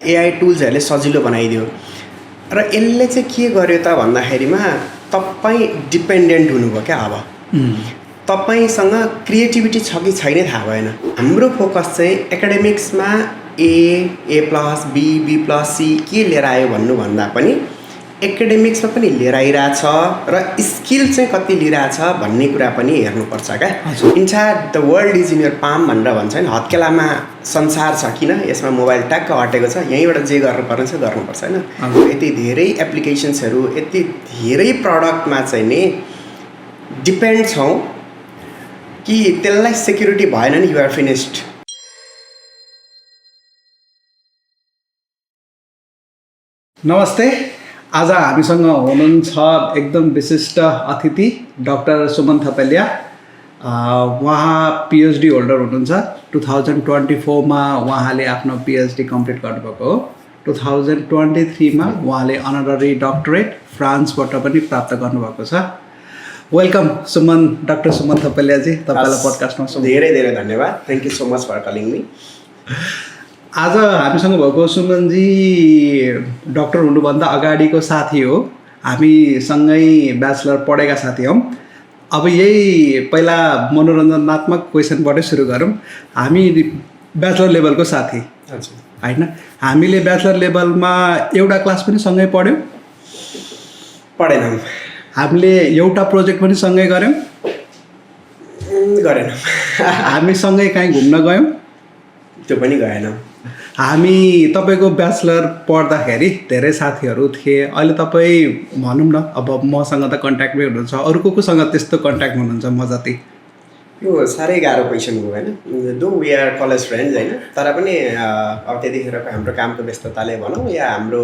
AI टुल्सहरूले सजिलो बनाइदियो र यसले चाहिँ के गर्यो त भन्दाखेरिमा तपाईँ डिपेन्डेन्ट हुनुभयो क्या। अब तपाईँसँग क्रिएटिभिटी छ कि छैन थाहा भएन। हाम्रो फोकस चाहिँ एकाडेमिक्समा ए प्लस बी प्लस सी के लिएर आयो भन्नुभन्दा पनि एकाडेमिक्समा पनि लिएर आइरहेछ र स्किल चाहिँ कति लिइरहेछ भन्ने कुरा पनि हेर्नुपर्छ क्या। Entire the world is in your palm भनेर भन्छ नि, हत्केलामा संसार छ किन, यसमा मोबाइल ट्याक्क अटेको छ, यहीँबाट जे गर्नुपर्ने छ गर्नुपर्छ होइन। यति धेरै एप्लिकेसन्सहरू, यति धेरै प्रडक्टमा चाहिँ नि डिपेन्ड छौँ कि त्यसलाई सेक्युरिटी भएन नि युआर फिनिस्ड। नमस्ते, आज हामीसँग हुनुहुन्छ एकदम विशिष्ट अतिथि डाक्टर सुमन थपलिया। उहाँ पिएचडी होल्डर हुनुहुन्छ। 2024मा उहाँले आफ्नो पिएचडी कम्प्लिट गर्नुभएको हो। 2023मा उहाँले अनररी डक्टरेट फ्रान्सबाट पनि प्राप्त गर्नुभएको छ। वेलकम सुमन, डाक्टर सुमन थपलियाजी, तपाईँलाई पडकास्टमा धेरै धेरै धन्यवाद। Thank you so much for calling me. आज हामीसँग भएको सुमनजी डक्टर हुनुभन्दा अगाडिको साथी हो। हामी सँगै ब्याचलर पढेका साथी हौँ। अब यही पहिला मनोरञ्जनात्मक क्वेसनबाटै सुरु गरौँ। हामी ब्याचलर लेभलको साथी होइन, हामीले ब्याचलर लेभलमा एउटा क्लास पनि सँगै पढ्यौँ? पढेनौँ। हामीले एउटा प्रोजेक्ट पनि सँगै गऱ्यौँ? गरेनौँ। हामी सँगै कहीँ घुम्न गयौँ? त्यो पनि गएनौँ। हामी तपाईँको ब्याचलर पढ्दाखेरि धेरै साथीहरू थिए। अहिले तपाईँ भनौँ न, अब मसँग त कन्ट्याक्टमै हुनुहुन्छ, अरू कोसँग त्यस्तो कन्ट्याक्टमा हुनुहुन्छ म जति? यो साह्रै गाह्रो क्वेसन हो होइन। दो वी आर कलेज फ्रेन्ड्स होइन, तर पनि अब त्यतिखेरको हाम्रो कामको व्यस्तताले भनौँ या हाम्रो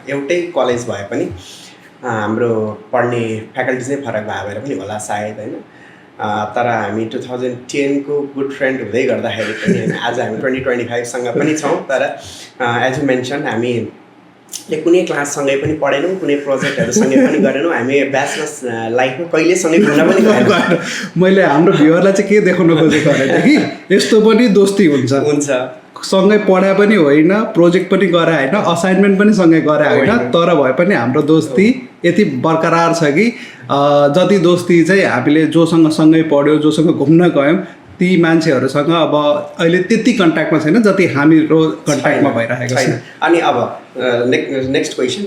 एउटै कलेज भए पनि हाम्रो पढ्ने फ्याकल्टी चाहिँ फरक भएर पनि होला सायद होइन। तर हामी 2010को गुड फ्रेन्ड हुँदै गर्दाखेरि पनि होइन, आज हामी 2025सँग पनि छौँ। तर एज यु मेन्सन हामी कुनै क्लाससँगै पनि पढेनौँ, कुनै प्रोजेक्टहरूसँगै पनि गरेनौँ। हामी ब्याचलर्स लाइफमा कहिलेसँगै घुम्न पनि गएनौँ। मैले हाम्रो भ्युअरलाई चाहिँ के देखाउन खोजेको होइन कि यस्तो पनि दोस्ती हुन्छ। सँगै पढाए पनि होइन, प्रोजेक्ट पनि गरे होइन, असाइनमेन्ट पनि सँगै गरे होइन, तर भए पनि हाम्रो दोस्ती यति बरकरार छ कि जति दोस्ती चाहिँ हामीले जोसँग सँगै पढ्यो, जोसँग घुम्न गयौँ, ती मान्छेहरूसँग अब अहिले त्यति कन्ट्याक्टमा छैन जति हाम्रो कन्ट्याक्टमा भइरहेको छ। अनि अब नेक्स्ट क्वेसन,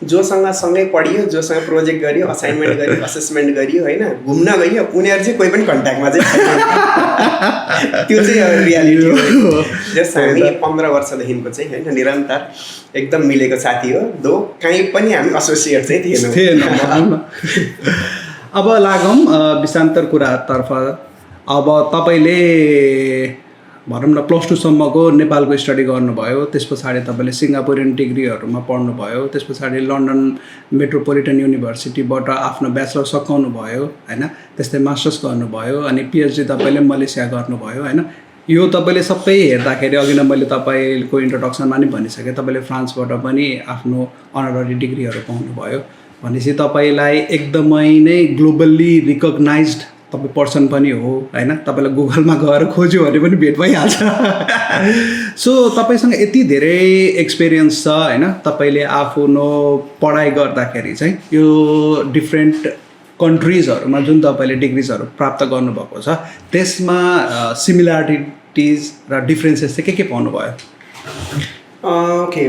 जोसँग सँगै पढियो, जोसँग प्रोजेक्ट गरियो, असाइनमेन्ट गरियो, असेसमेन्ट गरियो होइन, घुम्न गइयो, उनीहरू चाहिँ कोही पनि कन्ट्याक्टमा चाहिँ छैन। त्यो चाहिँ रियालिटी हो। जस हामी 15 वर्षदेखिको चाहिँ होइन निरन्तर एकदम मिलेको साथी हो। दो कहीँ पनि हामी एसोसिएट चाहिँ थिएनौँ। अब लागौँ विषान्तर कुरातर्फ। अब तपाईँले भनौँ न +2सम्मको नेपालको स्टडी गर्नुभयो, त्यस पछाडि तपाईँले सिङ्गापुरियन डिग्रीहरूमा पढ्नुभयो, त्यस पछाडि लन्डन मेट्रोपोलिटन युनिभर्सिटीबाट आफ्नो ब्याचलर सकाउनु भयो होइन, त्यस्तै मास्टर्स गर्नुभयो, अनि पिएचडी तपाईँले मलेसिया गर्नुभयो होइन। यो तपाईँले सबै हेर्दाखेरि अघि नै मैले तपाईँको इन्ट्रोडक्सनमा पनि भनिसकेँ, तपाईँले फ्रान्सबाट पनि आफ्नो अनररी डिग्रीहरू पाउनुभयो भनेपछि तपाईँलाई एकदमै नै ग्लोबल्ली रिकग्नाइज्ड तपाईँ पर्सन पनि हो होइन। तपाईँलाई गुगलमा गएर खोज्यो भने पनि भेट भइहाल्छ। सो तपाईँसँग यति धेरै एक्सपिरियन्स छ होइन, तपाईँले आफ्नो पढाइ गर्दाखेरि चाहिँ यो डिफ्रेन्ट कन्ट्रिजहरूमा जुन तपाईँले डिग्रिजहरू प्राप्त गर्नुभएको छ त्यसमा सिमिल्यारिटिज र डिफ्रेन्सेस चाहिँ के पाउनुभयो? ओके,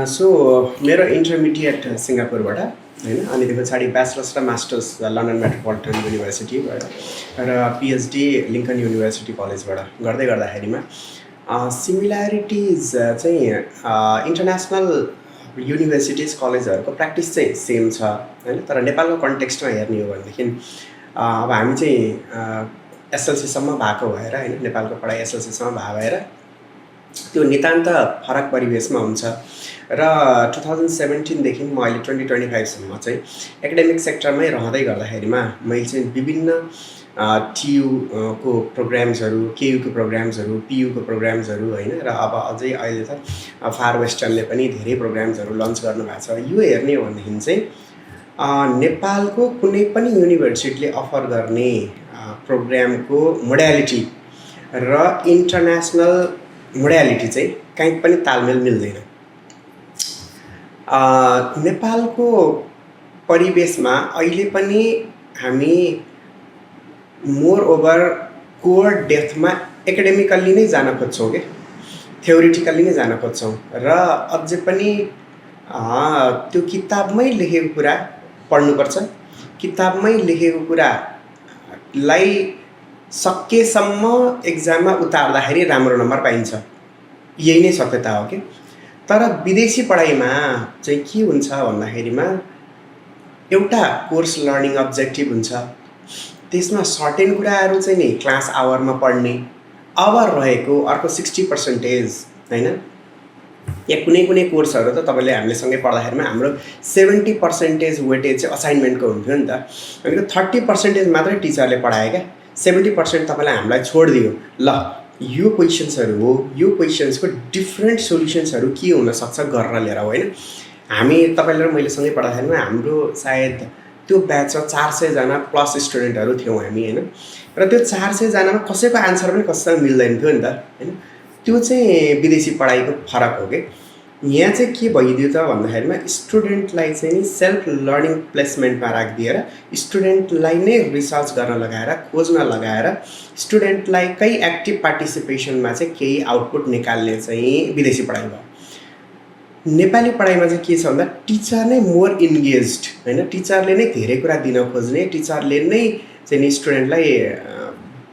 सो मेरो इन्टरमिडिएट सिङ्गापुरबाट होइन, अनि त्यो पछाडि ब्याचलर्स र मास्टर्स लन्डन मेट्रोपोलिटन युनिभर्सिटीबाट र पिएचडी लिङ्कन युनिभर्सिटी कलेजबाट गर्दै गर्दाखेरिमा सिमिल्यारिटिज चाहिँ इन्टरनेसनल युनिभर्सिटिज कलेजहरूको प्र्याक्टिस चाहिँ सेम छ होइन। तर नेपालको कन्टेक्स्टमा हेर्ने हो भनेदेखि अब हामी चाहिँ एसएलसीसम्म भएको भएर होइन, नेपालको पढाइ एसएलसीसम्म भएर त्यो नितान्त फरक परिवेशमा हुन्छ। र 2017देखि म अहिले 2025सम्म चाहिँ एकाडेमिक सेक्टरमै रहँदै गर्दाखेरिमा मैले चाहिँ विभिन्न टियुको प्रोग्राम्सहरू, केयुको प्रोग्राम्सहरू, पियुको प्रोग्राम्सहरू होइन, र अब अझै अहिले त फार वेस्टर्नले पनि धेरै प्रोग्राम्सहरू लन्च गर्नुभएको छ। यो हेर्ने हो भनेदेखि चाहिँ नेपालको कुनै पनि युनिभर्सिटीले अफर गर्ने प्रोग्रामको मोडालिटी र इन्टरनेसनल मोडालिटी चाहिँ कहीँ पनि तालमेल मिल्दैन नेपालको परिवेशमा अहिले पनि हामी मोर ओभर कोर डेप्थमा एकाडेमिकल्ली नै जान खोज्छौँ क्या, थ्योरिटिकल्ली नै जान खोज्छौँ र अझै पनि त्यो किताबमै लेखेको कुरा पढ्नुपर्छ, किताबमै लेखेको कुरालाई सकेसम्म एक्जाममा उतार्दाखेरि राम्रो नम्बर पाइन्छ, यही नै सत्यता हो कि। तर विदेशी पढाइमा चाहिँ के हुन्छ भन्दाखेरिमा एउटा कोर्स लर्निङ अब्जेक्टिभ हुन्छ, त्यसमा सर्टेन कुराहरू चाहिँ नि क्लास आवरमा पढ्ने, आवर रहेको अर्को 60% होइन। या कुनै कुनै कोर्सहरू त तपाईँले हामीले सँगै पढ्दाखेरिमा हाम्रो 70% वेटेज चाहिँ असाइनमेन्टको हुन्थ्यो नि त, भनेको 30% मात्रै टिचरले पढायो क्या, 70% तपाईँलाई हामीलाई छोडिदियो। ल यो क्वेसन्सहरू हो, यो क्वेसन्सको डिफ्रेन्ट सोल्युसन्सहरू के हुनसक्छ गरेर लिएर हो होइन। हामी तपाईँले र मैले सँगै पढ्दाखेरिमा हाम्रो सायद त्यो ब्याचमा 400जना प्लस स्टुडेन्टहरू थियौँ हामी होइन। र त्यो 400जनामा कसैको आन्सर पनि कसैसँग मिल्दैन थियो नि त होइन। त्यो चाहिँ विदेशी पढाइको फरक हो कि। यहाँ चाहिँ के भइदियो त भन्दाखेरिमा स्टुडेन्टलाई चाहिँ नि सेल्फ लर्निङ प्लेसमेन्टमा राखिदिएर स्टुडेन्टलाई नै रिसर्च गर्न लगाएर, खोज्न लगाएर स्टुडेन्टलाई एक्टिभ पार्टिसिपेसनमा चाहिँ केही आउटपुट निकाल्ने चाहिँ विदेशी पढाइ भयो। नेपाली पढाइमा चाहिँ के छ भन्दा टिचर नै मोर इन्गेज्ड होइन, टिचरले नै धेरै कुरा दिन खोज्ने, टिचरले नै चाहिँ नि स्टुडेन्टलाई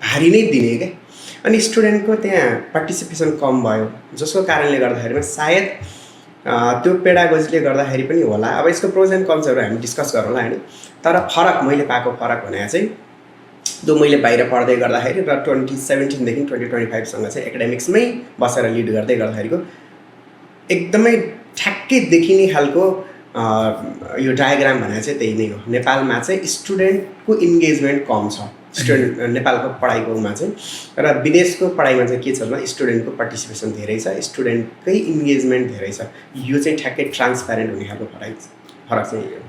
भारी नै दिने क्या। अनि स्टुडेन्टको त्यहाँ पार्टिसिपेसन कम भयो, जसको कारणले गर्दाखेरिमा सायद त्यो पेडागोजीले गर्दाखेरि पनि होला। अब यसको प्रोज एन्ड कन्सहरू हामी डिस्कस गरौँला होइन। तर फरक मैले पाएको फरक भने चाहिँ जो मैले बाहिर पढ्दै गर्दाखेरि र 2017देखि 2025सँग चाहिँ एकाडेमिक्समै बसेर लिड गर्दै गर्दाखेरिको एकदमै ठ्याक्कै देखिने खालको यो डायग्राम भने चाहिँ त्यही नै हो। नेपालमा चाहिँ स्टुडेन्टको इन्गेजमेन्ट कम छ नेपालको पढाइकोमा चाहिँ, र विदेशको पढाइमा चाहिँ के छ भन्दा स्टुडेन्टको पार्टिसिपेसन धेरै छ, स्टुडेन्टकै इन्गेजमेन्ट धेरै छ। यो चाहिँ ठ्याक्कै ट्रान्सप्यारेन्ट हुने खालको फरक चाहिँ यो।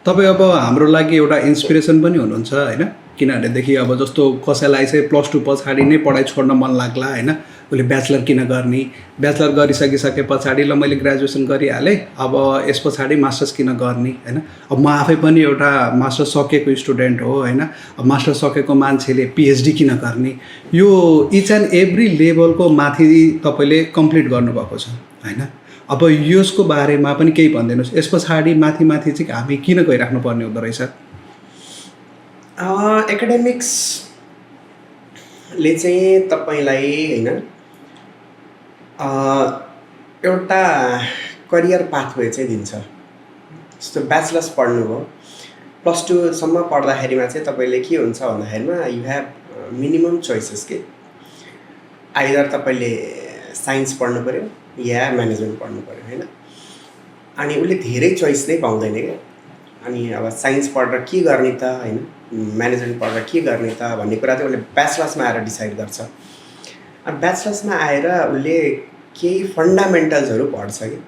तपाईँ अब हाम्रो लागि एउटा इन्सपिरेसन पनि हुनुहुन्छ होइन, किनभनेदेखि अब जस्तो कसैलाई चाहिँ +2 पछाडि नै पढाइ छोड्न मन लाग्ला होइन, उसले ब्याचलर किन गर्ने, ब्याचलर गरिसकिसके पछाडि ल मैले ग्रेजुएसन गरिहालेँ, अब यस पछाडि मास्टर्स किन गर्ने होइन। अब म आफै पनि एउटा मास्टर्स सकेको स्टुडेन्ट हो होइन। अब मास्टर्स सकेको मान्छेले पिएचडी किन गर्ने, यो इच एन्ड एभ्री लेभलको माथि तपाईँले कम्प्लिट गर्नुभएको छ होइन। अब यसको बारेमा पनि केही भनिदिनुहोस्, यस पछाडि माथि चाहिँ हामी किन गइराख्नु पर्ने हुँदो रहेछ? एकाडेमिक्सले चाहिँ तपाईँलाई होइन एउटा करियर पाथवे चाहिँ दिन्छ। जस्तो ब्याचलर्स पढ्नुभयो, +2सम्म पढ्दाखेरिमा चाहिँ तपाईँले के हुन्छ भन्दाखेरिमा यु हेभ मिनिमम चोइसेस के, आइदर तपाईँले साइन्स पढ्नु पऱ्यो या म्यानेजमेन्ट पढ्नु पऱ्यो होइन। अनि उसले धेरै चोइस नै पाउँदैन क्या। अनि अब साइन्स पढेर के गर्ने त होइन, म्यानेजमेन्ट पढेर के गर्ने त भन्ने कुरा चाहिँ उसले ब्याचलर्समा आएर डिसाइड गर्छ। अब ब्याचलर्समा आएर उसले केही फन्डामेन्टल्सहरू पढ्छ कि।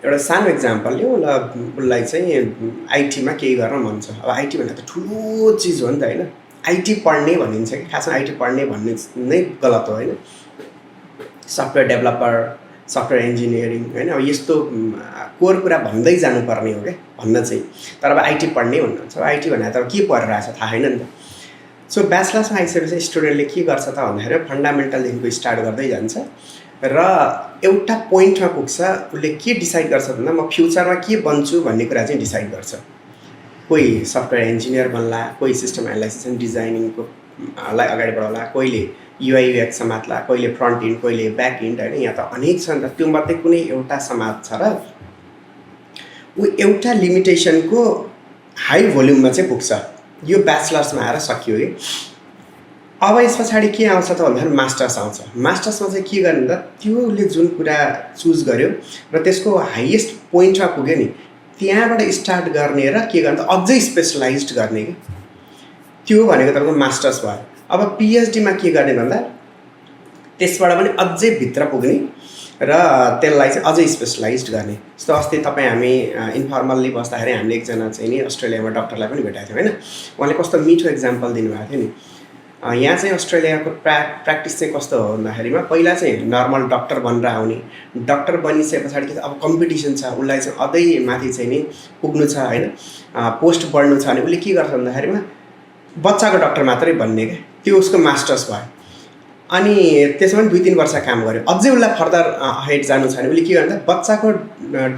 एउटा सानो इक्जाम्पल लिउँ ल, उसलाई चाहिँ आइटीमा केही गर्न मन छ। अब आइटी भन्दा त ठुलो चिज हो नि त होइन, आइटी पढ्ने भनिन्छ कि, खासमा आइटी पढ्ने भन्ने नै गलत हो होइन। सफ्टवेयर डेभलपर, सफ्टवेयर इन्जिनियरिङ होइन, अब यस्तो कोर कुरा भन्दै जानुपर्ने हो क्या भन्न चाहिँ। तर अब आइटी पढ्ने भन्नुहुन्छ, आइटी भनेर त के पढेर आएको छ थाहा छैन नि त। सो ब्याचलर्समा आइसकेपछि स्टुडेन्टले के गर्छ त भन्दाखेरि फन्डामेन्टलदेखिको स्टार्ट गर्दै जान्छ र एउटा पोइन्टमा पुग्छ। उसले के डिसाइड गर्छ भन्दा म फ्युचरमा के बन्छु भन्ने कुरा चाहिँ डिसाइड गर्छ। कोही सफ्टवेयर इन्जिनियर बन्ला, कोही सिस्टम एनालाइसिस एन्ड डिजाइनिङको लाई अगाडि बढाउला, कोहीले युआई/युएक्स समात्ला, कोहीले फ्रन्ट इन्ड, कोहीले ब्याक इन्ड होइन। यहाँ त अनेक छन् र त्यो मध्ये कुनै एउटा समाज छ र ऊ एउटा लिमिटेसनको हाई भोल्युममा चाहिँ पुग्छ। यो ब्याचलर्समा आएर सकियो कि। अब यस पछाडि के आउँछ त भन्दाखेरि मास्टर्स आउँछ। मास्टर्समा चाहिँ के गर्ने त, त्योले जुन कुरा चुज गर्यो र त्यसको हाइएस्ट पोइन्टमा पुग्यो नि, त्यहाँबाट स्टार्ट गर्ने र के गर्ने त अझै स्पेसलाइज्ड गर्ने कि। त्यो भनेको तपाईँको मास्टर्स भयो। अब पिएचडीमा के गर्ने भन्दा त्यसबाट पनि अझै भित्र पुग्ने र त्यसलाई चाहिँ अझै स्पेसलाइज्ड गर्ने। जस्तो अस्ति तपाईँ हामी इन्फर्मल्ली बस्दाखेरि हामीले एकजना चाहिँ नि अस्ट्रेलियामा डक्टरलाई पनि भेटाएको थियौँ होइन। उहाँले कस्तो मिठो इक्जाम्पल दिनुभएको थियो नि। यहाँ चाहिँ अस्ट्रेलियाको प्र्याक्टिस चाहिँ कस्तो हो भन्दाखेरिमा पहिला चाहिँ नर्मल डक्टर बनेर आउने, डक्टर बनिसके पछाडि अब कम्पिटिसन छ, उसलाई चाहिँ अझै माथि चाहिँ नि पुग्नु छ होइन, पोस्ट बढ्नु छ भने उसले के गर्छ भन्दाखेरिमा बच्चाको डक्टर मात्रै बन्ने क्या, त्यो उसको मास्टर्स भयो। अनि त्यसमा पनि 2-3 वर्ष काम गर्यो, अझै उसलाई फर्दर हेड जानु छ भने उसले के गर्छ बच्चाको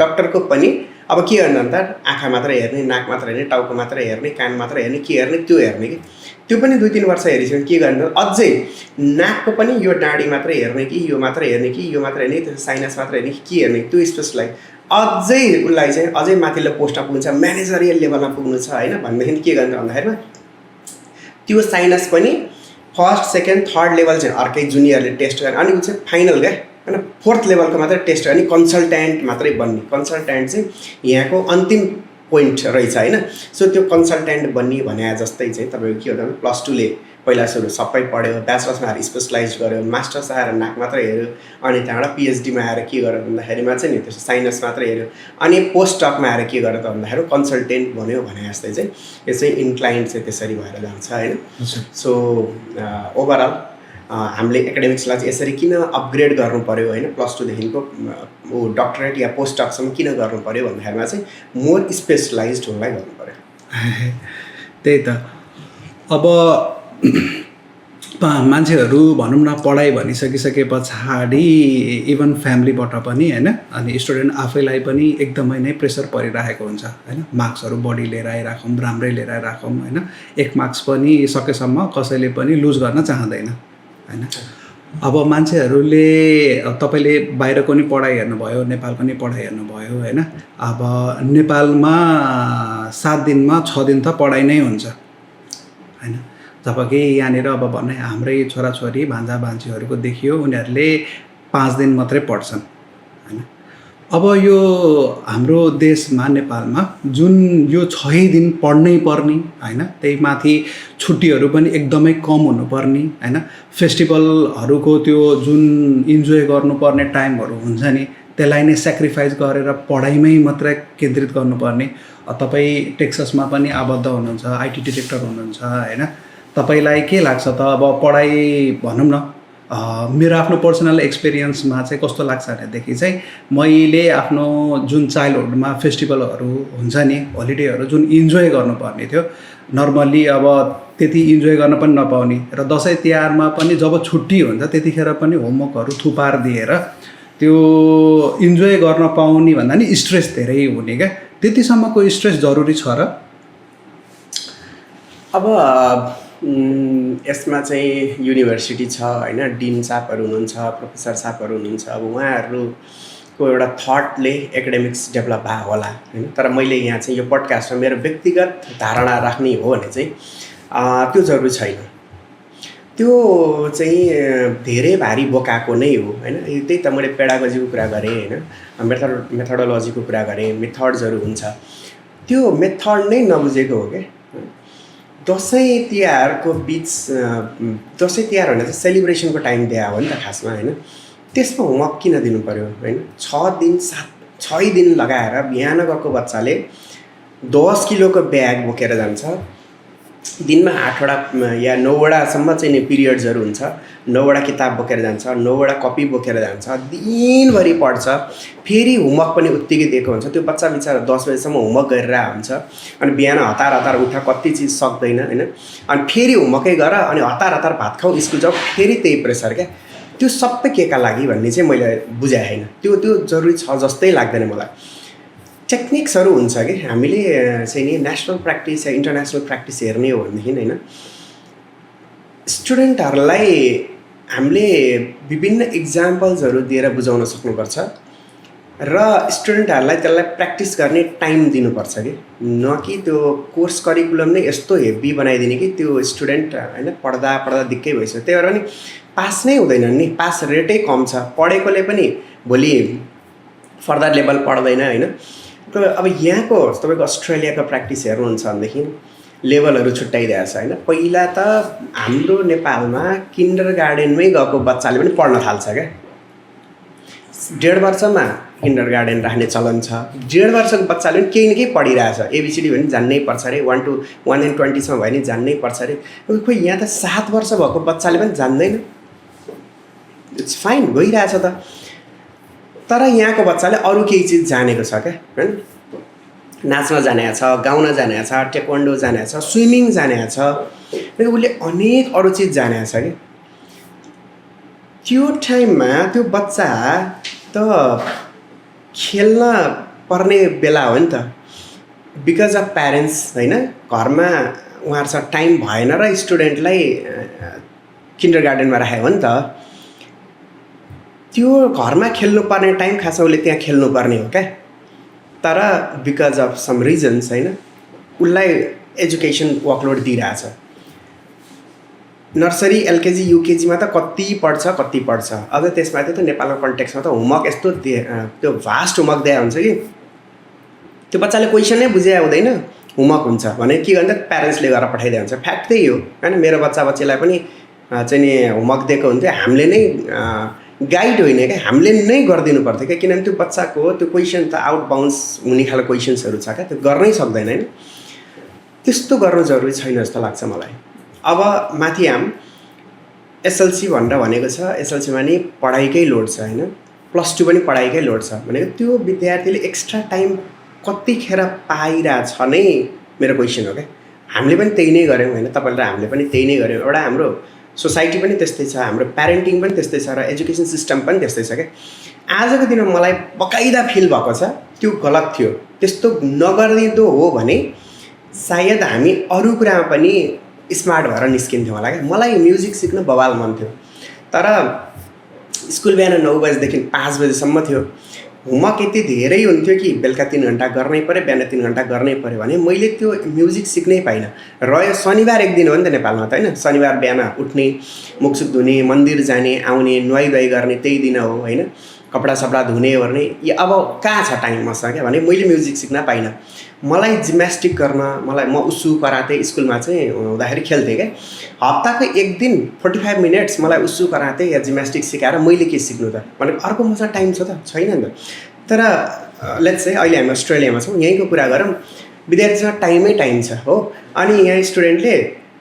डक्टरको पनि अब के गर्नु अन्त आँखा मात्र हेर्ने, नाक मात्र हेर्ने, टाउको मात्र हेर्ने, कान मात्र हेर्ने, के हेर्ने त्यो हेर्ने कि त्यो पनि 2-3 वर्ष हेरिसक्यो के गर्नु अझै नाकको पनि यो डाँडी मात्रै हेर्ने कि यो मात्र हेर्ने कि यो मात्र हेर्ने, त्यो साइनस मात्र हेर्ने कि के हेर्ने, त्यो स्पेसलाई अझै उसलाई चाहिँ अझै माथिल्लो पोस्टमा पुग्नु छ, म्यानेजरियल लेभलमा पुग्नु छ होइन भनेदेखि के गर्नु भन्दाखेरिमा त्यो साइनस पनि फर्स्ट सेकेन्ड थर्ड लेभल चाहिँ अर्कै जुनियरले टेस्ट गर्ने, अनि ऊ चाहिँ फाइनल क्या होइन 4th लेभलको मात्रै टेस्ट गर्ने, कन्सल्ट्यान्ट मात्रै बन्ने। कन्सल्ट्यान्ट चाहिँ यहाँको अन्तिम पोइन्ट रहेछ होइन। सो त्यो कन्सल्ट्यान्ट बन्ने भने जस्तै चाहिँ तपाईँको के हो भने +2ले पहिला सुरु सबै पढ्यो, ब्याचलर्समा आएर स्पेसलाइज गर्यो, मास्टर्स आएर नाक मात्र हेऱ्यो, अनि त्यहाँबाट PhDमा आएर के गर्यो भन्दाखेरिमा चाहिँ नि त्यो साइनस मात्र हेऱ्यो, अनि पोस्ट डकमा आएर के गर्यो त भन्दाखेरि कन्सल्टेन्ट बन्यो भने जस्तै चाहिँ यो चाहिँ इन्क्लाइन्ड चाहिँ त्यसरी भएर जान्छ होइन। सो ओभरअल हामीले एकाडेमिक्सलाई चाहिँ यसरी किन अपग्रेड गर्नु पऱ्यो होइन, +2 देखिको डक्टरेट या पोस्ट डकसम्म किन गर्नु पऱ्यो भन्दाखेरिमा चाहिँ मोर स्पेसलाइज्ड हुनलाई गर्नु पऱ्यो। त्यही त अब मान्छेहरू भनौँ न पढाइ भनिसकिसके पछाडि इभन फ्यामिलीबाट पनि होइन, अनि स्टुडेन्ट आफैलाई पनि एकदमै नै प्रेसर परिरहेको हुन्छ होइन, मार्क्सहरू बढी लिएर आइराखौँ, राम्रै लिएर आइराखौँ होइन, 1 मार्क्स पनि सकेसम्म कसैले पनि लुज गर्न चाहँदैन होइन। अब मान्छेहरूले तपाईँले बाहिरको नि पढाइ हेर्नुभयो, नेपालको नि पढाइ हेर्नुभयो होइन, अब नेपालमा 7 दिनमा 6 दिन त पढाइ नै हुन्छ होइन, जबकि यहाँनिर अब भन्ने हाम्रै छोराछोरी भान्जा भान्जीहरूको देखियो उनीहरूले 5 दिन मात्रै पढ्छन् होइन। अब यो हाम्रो देशमा नेपालमा जुन यो 6 दिन पढ्नै पर्ने होइन, त्यही माथि छुट्टीहरू पनि एकदमै कम हुनुपर्ने होइन, फेस्टिभलहरूको त्यो जुन इन्जोय गर्नुपर्ने टाइमहरू हुन्छ नि त्यसलाई नै सेक्रिफाइस गरेर पढाइमै मात्रै केन्द्रित गर्नुपर्ने। तपाईँ टेक्ससमा पनि आबद्ध हुनुहुन्छ, IT डिरेक्टर हुनुहुन्छ होइन, तपाईँलाई के लाग्छ त अब पढाइ भनौँ न मेरो आफ्नो पर्सनल एक्सपिरियन्समा चाहिँ कस्तो लाग्छ भनेदेखि चाहिँ मैले आफ्नो जुन चाइल्डहुडमा फेस्टिभलहरू हुन्छ नि, होलिडेहरू जुन इन्जोय गर्नुपर्ने थियो, नर्मल्ली अब त्यति इन्जोय गर्न पनि नपाउने र दसैँ तिहारमा पनि जब छुट्टी हुन्छ त्यतिखेर पनि होमवर्कहरू थुपार दिएर त्यो इन्जोय गर्न पाउने भन्दा नि स्ट्रेस धेरै हुने क्या, त्यतिसम्मको स्ट्रेस जरुरी छ र? अब यसमा चाहिँ युनिभर्सिटी छ होइन, डिन साहबहरू हुनुहुन्छ, प्रोफेसर साहबहरू हुनुहुन्छ, अब उहाँहरूको एउटा थटले एकाडेमिक्स डेभलप भयो होला होइन। तर मैले यहाँ चाहिँ यो पडकास्टमा मेरो व्यक्तिगत धारणा राख्ने हो भने चाहिँ त्यो जरुरी छैन, त्यो चाहिँ धेरै भारी बोकाएको नै हो होइन। त्यही त मैले पेडागोजीको कुरा गरेँ होइन, मेथडोलोजीको कुरा गरेँ, मेथड्सहरू हुन्छ, त्यो मेथड नै नबुझेको हो क्या। दसैँ तिहारको बिच दसैँ तिहार भनेर चाहिँ सेलिब्रेसनको टाइम दिए हो नि त खासमा होइन, त्यसमा होमवर्क किन दिनु पऱ्यो होइन। 6 दिन लगाएर बिहान गएको बच्चाले 10 किलोको ब्याग बोकेर जान्छ, दिनमा 8वटा या 9वटासम्म चाहिँ नि पिरियड्सहरू हुन्छ, 9वटा किताब बोकेर जान्छ, 9वटा कपी बोकेर जान्छ, दिनभरि पढ्छ, फेरि होमवर्क पनि उत्तिकै दिएको हुन्छ। त्यो बच्चा बिचारा 10 बजेसम्म होमवर्क गरेर हुन्छ, अनि बिहान हतार उठा कति चिज सक्दैन होइन, अनि फेरि होमवर्कै गर, अनि हतार भात खाऊ स्कुल जाऊ, फेरि त्यही प्रेसर क्या। त्यो सबै केका लागि भन्ने चाहिँ मैले बुझाएँ होइन, त्यो जरुरी छ जस्तै लाग्दैन मलाई। टेक्निक्सहरू हुन्छ कि हामीले चाहिँ नि नेसनल प्र्याक्टिस या इन्टरनेसनल प्र्याक्टिस हेर्ने हो भनेदेखि होइन, स्टुडेन्टहरूलाई हामीले विभिन्न इक्जाम्पल्सहरू दिएर बुझाउन सक्नुपर्छ र स्टुडेन्टहरूलाई त्यसलाई प्र्याक्टिस गर्ने टाइम दिनुपर्छ कि, न कि त्यो कोर्स करिकुलम नै यस्तो हेभी बनाइदिने कि त्यो स्टुडेन्ट होइन पढ्दा दिक्कै भइसक्यो। त्यही भएर पनि पास नै हुँदैनन् नि, पास रेटै कम छ, पढेकोले पनि भोलि फर्दर लेभल पढ्दैन होइन। अब यहाँको तपाईँको अस्ट्रेलियाको प्र्याक्टिस हेर्नुहुन्छ भनेदेखि लेभलहरू छुट्याइदिएको छ होइन। पहिला त हाम्रो नेपालमा किन्डर गार्डनमै गएको बच्चाले पनि पढ्न थाल्छ क्या, 1.5 वर्षमा किन्डर गार्डन राख्ने चलन छ। 1.5 वर्षको बच्चाले पनि केही न केही पढिरहेछ, एबिसिडी भने जान्नै पर्छ अरे, 1 to 120सम्म भयो भने जान्नै पर्छ अरे। खोइ यहाँ त 7 वर्ष भएको बच्चाले पनि जान्दैन। इट्स फाइन, गइरहेछ त। तर यहाँको बच्चाले अरू केही चिज जानेको छ क्या, होइन? नाच्न जानेको छ, गाउन जानेको छ, टेक्वान्डो जानेको छ, स्विमिङ जानेको छ, उसले अनेक अरू चिज जानेको छ क्या। त्यो टाइममा त्यो बच्चा त खेल्न पर्ने बेला हो नि त, बिकज अफ प्यारेन्ट्स, होइन? घरमा उहाँहरूसँग टाइम भएन र स्टुडेन्टलाई किन्डर गार्डनमा राखेको हो नि त। त्यो घरमा खेल्नुपर्ने टाइम खासमा उसले त्यहाँ खेल्नुपर्ने हो क्या। तर बिकज अफ सम रिजन्स, होइन, उसलाई एजुकेसन वर्कलोड दिइरहेछ। नर्सरी, एलकेजी, युकेजीमा त कति पढ्छ। अझ त्यसमाथि त नेपालको कन्टेक्समा त होमवर्क यस्तो त्यो भास्ट होमवर्क दिएको हुन्छ कि त्यो बच्चाले क्वेसनै बुझे हुँदैन, होमवर्क हुन्छ भने के गर्दा प्यारेन्ट्सले गरेर पठाइदिएको हुन्छ। फ्याक्ट त्यही हो, होइन? मेरो बच्चालाई पनि चाहिँ नि होमवर्क दिएको हुन्थ्यो, हामीले नै गाइड होइन क्या, हामीले नै गरिदिनु पर्थ्यो क्या। किनभने त्यो बच्चाको त्यो क्वेसन त आउट बाउन्स हुने खालको क्वेसन्सहरू छ क्या, त्यो गर्नै सक्दैन, होइन? त्यस्तो गर्नु जरुरी छैन जस्तो लाग्छ मलाई। अब माथि एसएलसी भनेर भनेको छ, एसएलसीमा नि पढाइकै लोड छ, होइन? +2 पनि पढाइकै लोड छ भनेको त्यो विद्यार्थीले एक्स्ट्रा टाइम कतिखेर पाइरहेछ नै मेरो क्वेसन हो क्या। हामीले पनि त्यही नै गऱ्यौँ, होइन? तपाईँले र हामीले पनि त्यही नै गऱ्यौँ। एउटा हाम्रो सोसाइटी पनि त्यस्तै छ, हाम्रो प्यारेन्टिङ पनि त्यस्तै छ, र एजुकेसन सिस्टम पनि त्यस्तै छ क्या। आजको दिनमा मलाई बकाइदा फिल भएको छ त्यो गलत थियो। त्यस्तो नगरिदिँदो हो भने सायद हामी अरू कुरामा पनि स्मार्ट भएर निस्किन्थ्यौँ होला क्या। मलाई म्युजिक सिक्न बवाल मन थियो, तर स्कुल बिहान 9 बजेदेखि 5 बजेसम्म थियो। होमवर्क यति धेरै हुन्थ्यो कि बेलुका 3 घन्टा गर्नै पऱ्यो, बिहान 3 घन्टा गर्नै पऱ्यो भने मैले त्यो म्युजिक सिक्नै पाइनँ। रह्यो शनिबार एक दिन हो नि त नेपालमा त, होइन? शनिबार बिहान उठ्ने, मुखसुख धुने, मन्दिर जाने, आउने, नुहाइधुवाइ गर्ने त्यही दिन हो, होइन? कपडा सपडा धुने गर्ने, यो अब कहाँ छ टाइम मसँग क्या भने मैले म्युजिक सिक्न पाइनँ। मलाई जिम्नास्टिक गर्न, म उसु कराते स्कुलमा चाहिँ हुँदाखेरि खेल्थेँ क्या। हप्ताको एक दिन 45 मिनट्स मलाई उसु कराते या जिम्नास्टिक सिकाएर मैले के सिक्नु त भने अर्को मसँग टाइम छ त, छैन नि त। तर लेट्स चाहिँ अहिले हामी अस्ट्रेलियामा छौँ, यहीँको कुरा गरौँ, विद्यार्थीसँग टाइम छ हो। अनि यहाँ स्टुडेन्टले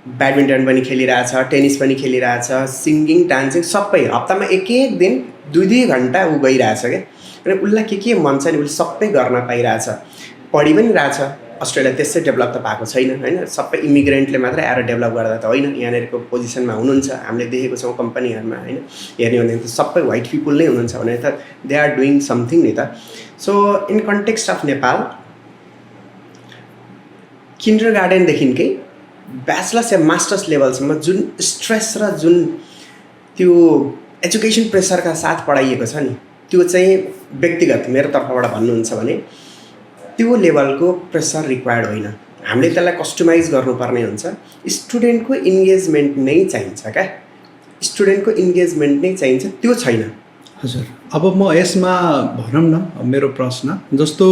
ब्याडमिन्टन पनि खेलिरहेछ, टेनिस पनि खेलिरहेछ, सिङ्गिङ, डान्सिङ सबै हप्तामा एक दिन 2-2 घन्टा ऊ गइरहेछ क्या। अनि उसलाई के मन छ नि उसले सबै गर्न पाइरहेछ, पढि पनि रहेछ। अस्ट्रेलिया त्यसै डेभलप त भएको छैन, होइन? सबै इमिग्रेन्टले मात्रै आएर डेभलप गर्दा त होइन, यहाँनिरको पोजिसनमा हुनुहुन्छ, हामीले देखेको छौँ कम्पनीहरूमा, होइन? हेर्ने हो भने त सबै व्हाइट पिपुल नै हुनुहुन्छ भने त दे आर डुइङ समथिङ नि त। So in context of Nepal, किन्डर गार्डनदेखिकै ब्याचलर्स या मास्टर्स लेभलसम्म जुन स्ट्रेस र जुन त्यो एजुकेसन प्रेसरका साथ पढाइएको छ नि, त्यो चाहिँ व्यक्तिगत मेरो तर्फबाट भन्नुहुन्छ भने त्यो लेभलको प्रेसर रिक्वायर्ड होइन। हामीले त्यसलाई कस्टमाइज गर्नुपर्ने हुन्छ। स्टुडेन्टको इन्गेजमेन्ट नै चाहिन्छ क्या, स्टुडेन्टको इन्गेजमेन्ट नै चाहिन्छ, त्यो छैन। हजुर, अब म यसमा भनौँ न मेरो प्रश्न जस्तो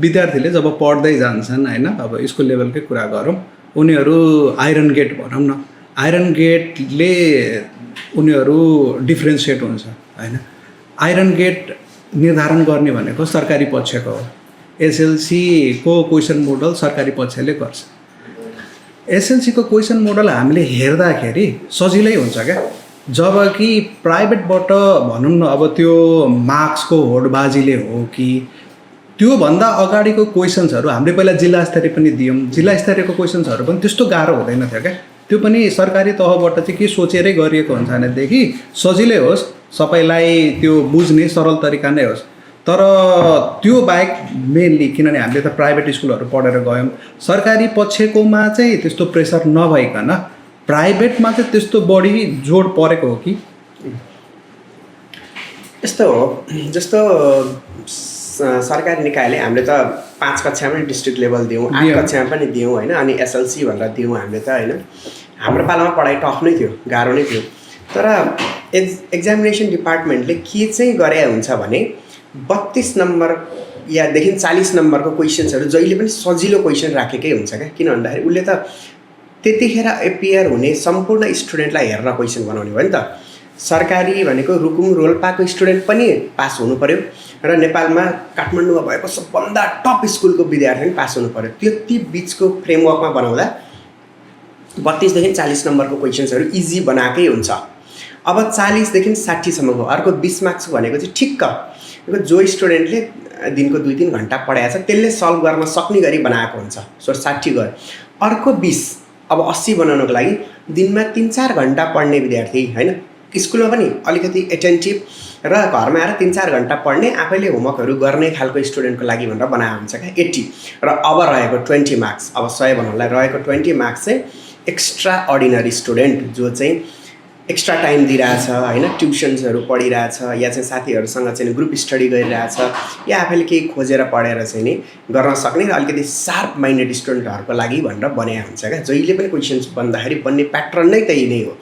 विद्यार्थीले जब पढ्दै जान्छन्, होइन? अब स्कुल लेभलकै कुरा गरौँ, उनीहरू आइरन गेट भनौँ न, आइरन गेटले उनीहरू डिफ्रेन्सिएट हुन्छ, होइन? आइरन गेट निर्धारण गर्ने भनेको सरकारी पक्षको हो। एसएलसीको क्वेसन मोडल सरकारी पक्षले गर्छ। एसएलसीको क्वेसन मोडल हामीले हेर्दाखेरि सजिलै हुन्छ क्या, जबकि प्राइभेटबाट भनौँ न, अब त्यो मार्क्सको होडबाजीले हो कि त्योभन्दा अगाडिको क्वेसन्सहरू हामीले पहिला जिल्ला स्तरीय पनि दियौँ, जिल्ला स्तरीयको क्वेसन्सहरू पनि त्यस्तो गाह्रो हुँदैन थियो क्या। त्यो पनि सरकारी तहबाट चाहिँ के सोचेरै गरिएको हुन्छ भनेदेखि सजिलै होस्, सबैलाई त्यो बुझ्ने सरल तरिका नै होस्। तर त्यो बाहेक मेनली किनभने हामीले त प्राइभेट स्कुलहरू पढेर गयौँ, सरकारी पक्षकोमा चाहिँ त्यस्तो प्रेसर नभइकन प्राइभेटमा चाहिँ त्यस्तो बढी जोड परेको हो कि? यस्तो हो, जस्तो सरकारी निकायले हामीले त 5 कक्षामा पनि डिस्ट्रिक्ट लेभल दियौँ, 8 कक्षामा पनि दियौँ, होइन? अनि एसएलसी भनेर दियौँ हामीले त, होइन? हाम्रो पालामा पढाइ टफ नै थियो, गाह्रो नै थियो। तर एक्जामिनेसन डिपार्टमेन्टले के चाहिँ गरे हुन्छ भने 32 नम्बर यादेखि 40 नम्बरको क्वेसन्सहरू जहिले पनि सजिलो क्वेसन राखेकै हुन्छ क्या। किन भन्दाखेरि उसले त त्यतिखेर एपियर हुने सम्पूर्ण स्टुडेन्टलाई हेरेर क्वेसन बनाउने हो नि त। सरकारी भनेको रुकुम रोल्पाको स्टुडेन्ट पनि पास हुनु पर्यो र नेपालमा काठमाडौँमा भएको सबभन्दा टप स्कुलको विद्यार्थी पनि पास हुनु पर्यो। त्यति बिचको फ्रेमवर्कमा बनाउँदा 32 देखि 40 नम्बरको क्वेसन्सहरू इजी बनाएकै हुन्छ। अब 40 देखि 60 सम्मको अर्को 20 मार्क्स भनेको चाहिँ ठिक्क जो स्टुडेन्टले दिनको 2-3 घन्टा पढाएको छ त्यसले सल्भ गर्न सक्ने गरी बनाएको हुन्छ। सो 60 गयो, अर्को 20 अब 80 बनाउनको लागि दिनमा 3-4 घन्टा पढ्ने विद्यार्थी होइन, स्कुलमा पनि अलिकति एटेन्टिभ र घरमा आएर 3-4 घन्टा पढ्ने आफैले होमवर्कहरू गर्ने खालको स्टुडेन्टको लागि भनेर बनाएको हुन्छ क्या 80। र अब रहेको 20 मार्क्स, अब 100 भन्नुलाई रहेको 20 मार्क्स चाहिँ एक्स्ट्रा अर्डिनरी स्टुडेन्ट जो चाहिँ एक्स्ट्रा टाइम दिइरहेछ होइन, ट्युसन्सहरू पढिरहेछ या चाहिँ साथीहरूसँग चाहिँ ग्रुप स्टडी गरिरहेछ या आफैले केही खोजेर पढेर चाहिँ नि गर्न सक्ने र अलिकति सार्प माइन्डेड स्टुडेन्टहरूको लागि भनेर बनाएको हुन्छ क्या। जहिले पनि क्वेसन्स बन्दाखेरि बन्ने प्याटर्न नै त्यही नै हो,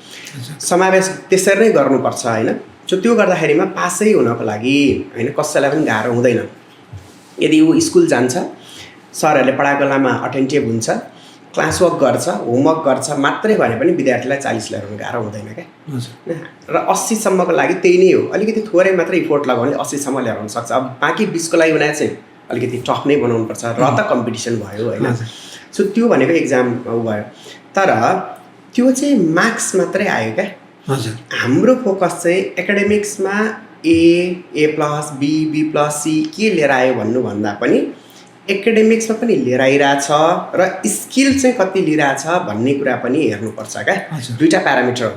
समावेश त्यसरी नै गर्नुपर्छ होइन। सो त्यो गर्दाखेरिमा पासै हुनको लागि होइन कसैलाई पनि गाह्रो हुँदैन। यदि ऊ स्कुल जान्छ, सरहरूले पढाएको बेलामा अटेन्टिभ हुन्छ, क्लास वर्क गर्छ, होमवर्क गर्छ मात्रै भने पनि विद्यार्थीलाई 40 ल्याउनु गाह्रो हुँदैन क्या। र 80 सम्मको लागि त्यही नै हो, अलिकति थोरै मात्रै इफोर्ट लगाउने 80 सम्म ल्याउन सक्छ। अब बाँकी 20 को लागि बनाए चाहिँ अलिकति टफ नै बनाउनुपर्छ र त कम्पिटिसन भयो होइन। सो त्यो भनेको एक्जाम भयो, तर त्यो चाहिँ मार्क्स मात्रै आयो क्या। हाम्रो फोकस चाहिँ एकाडेमिक्समा A+, B+, C के लिएर आयो भन्नुभन्दा पनि एकाडेमिक्समा पनि लिएर आइरहेछ र स्किल चाहिँ कति लिइरहेछ भन्ने कुरा पनि हेर्नुपर्छ क्या। दुईवटा प्यारामिटर हो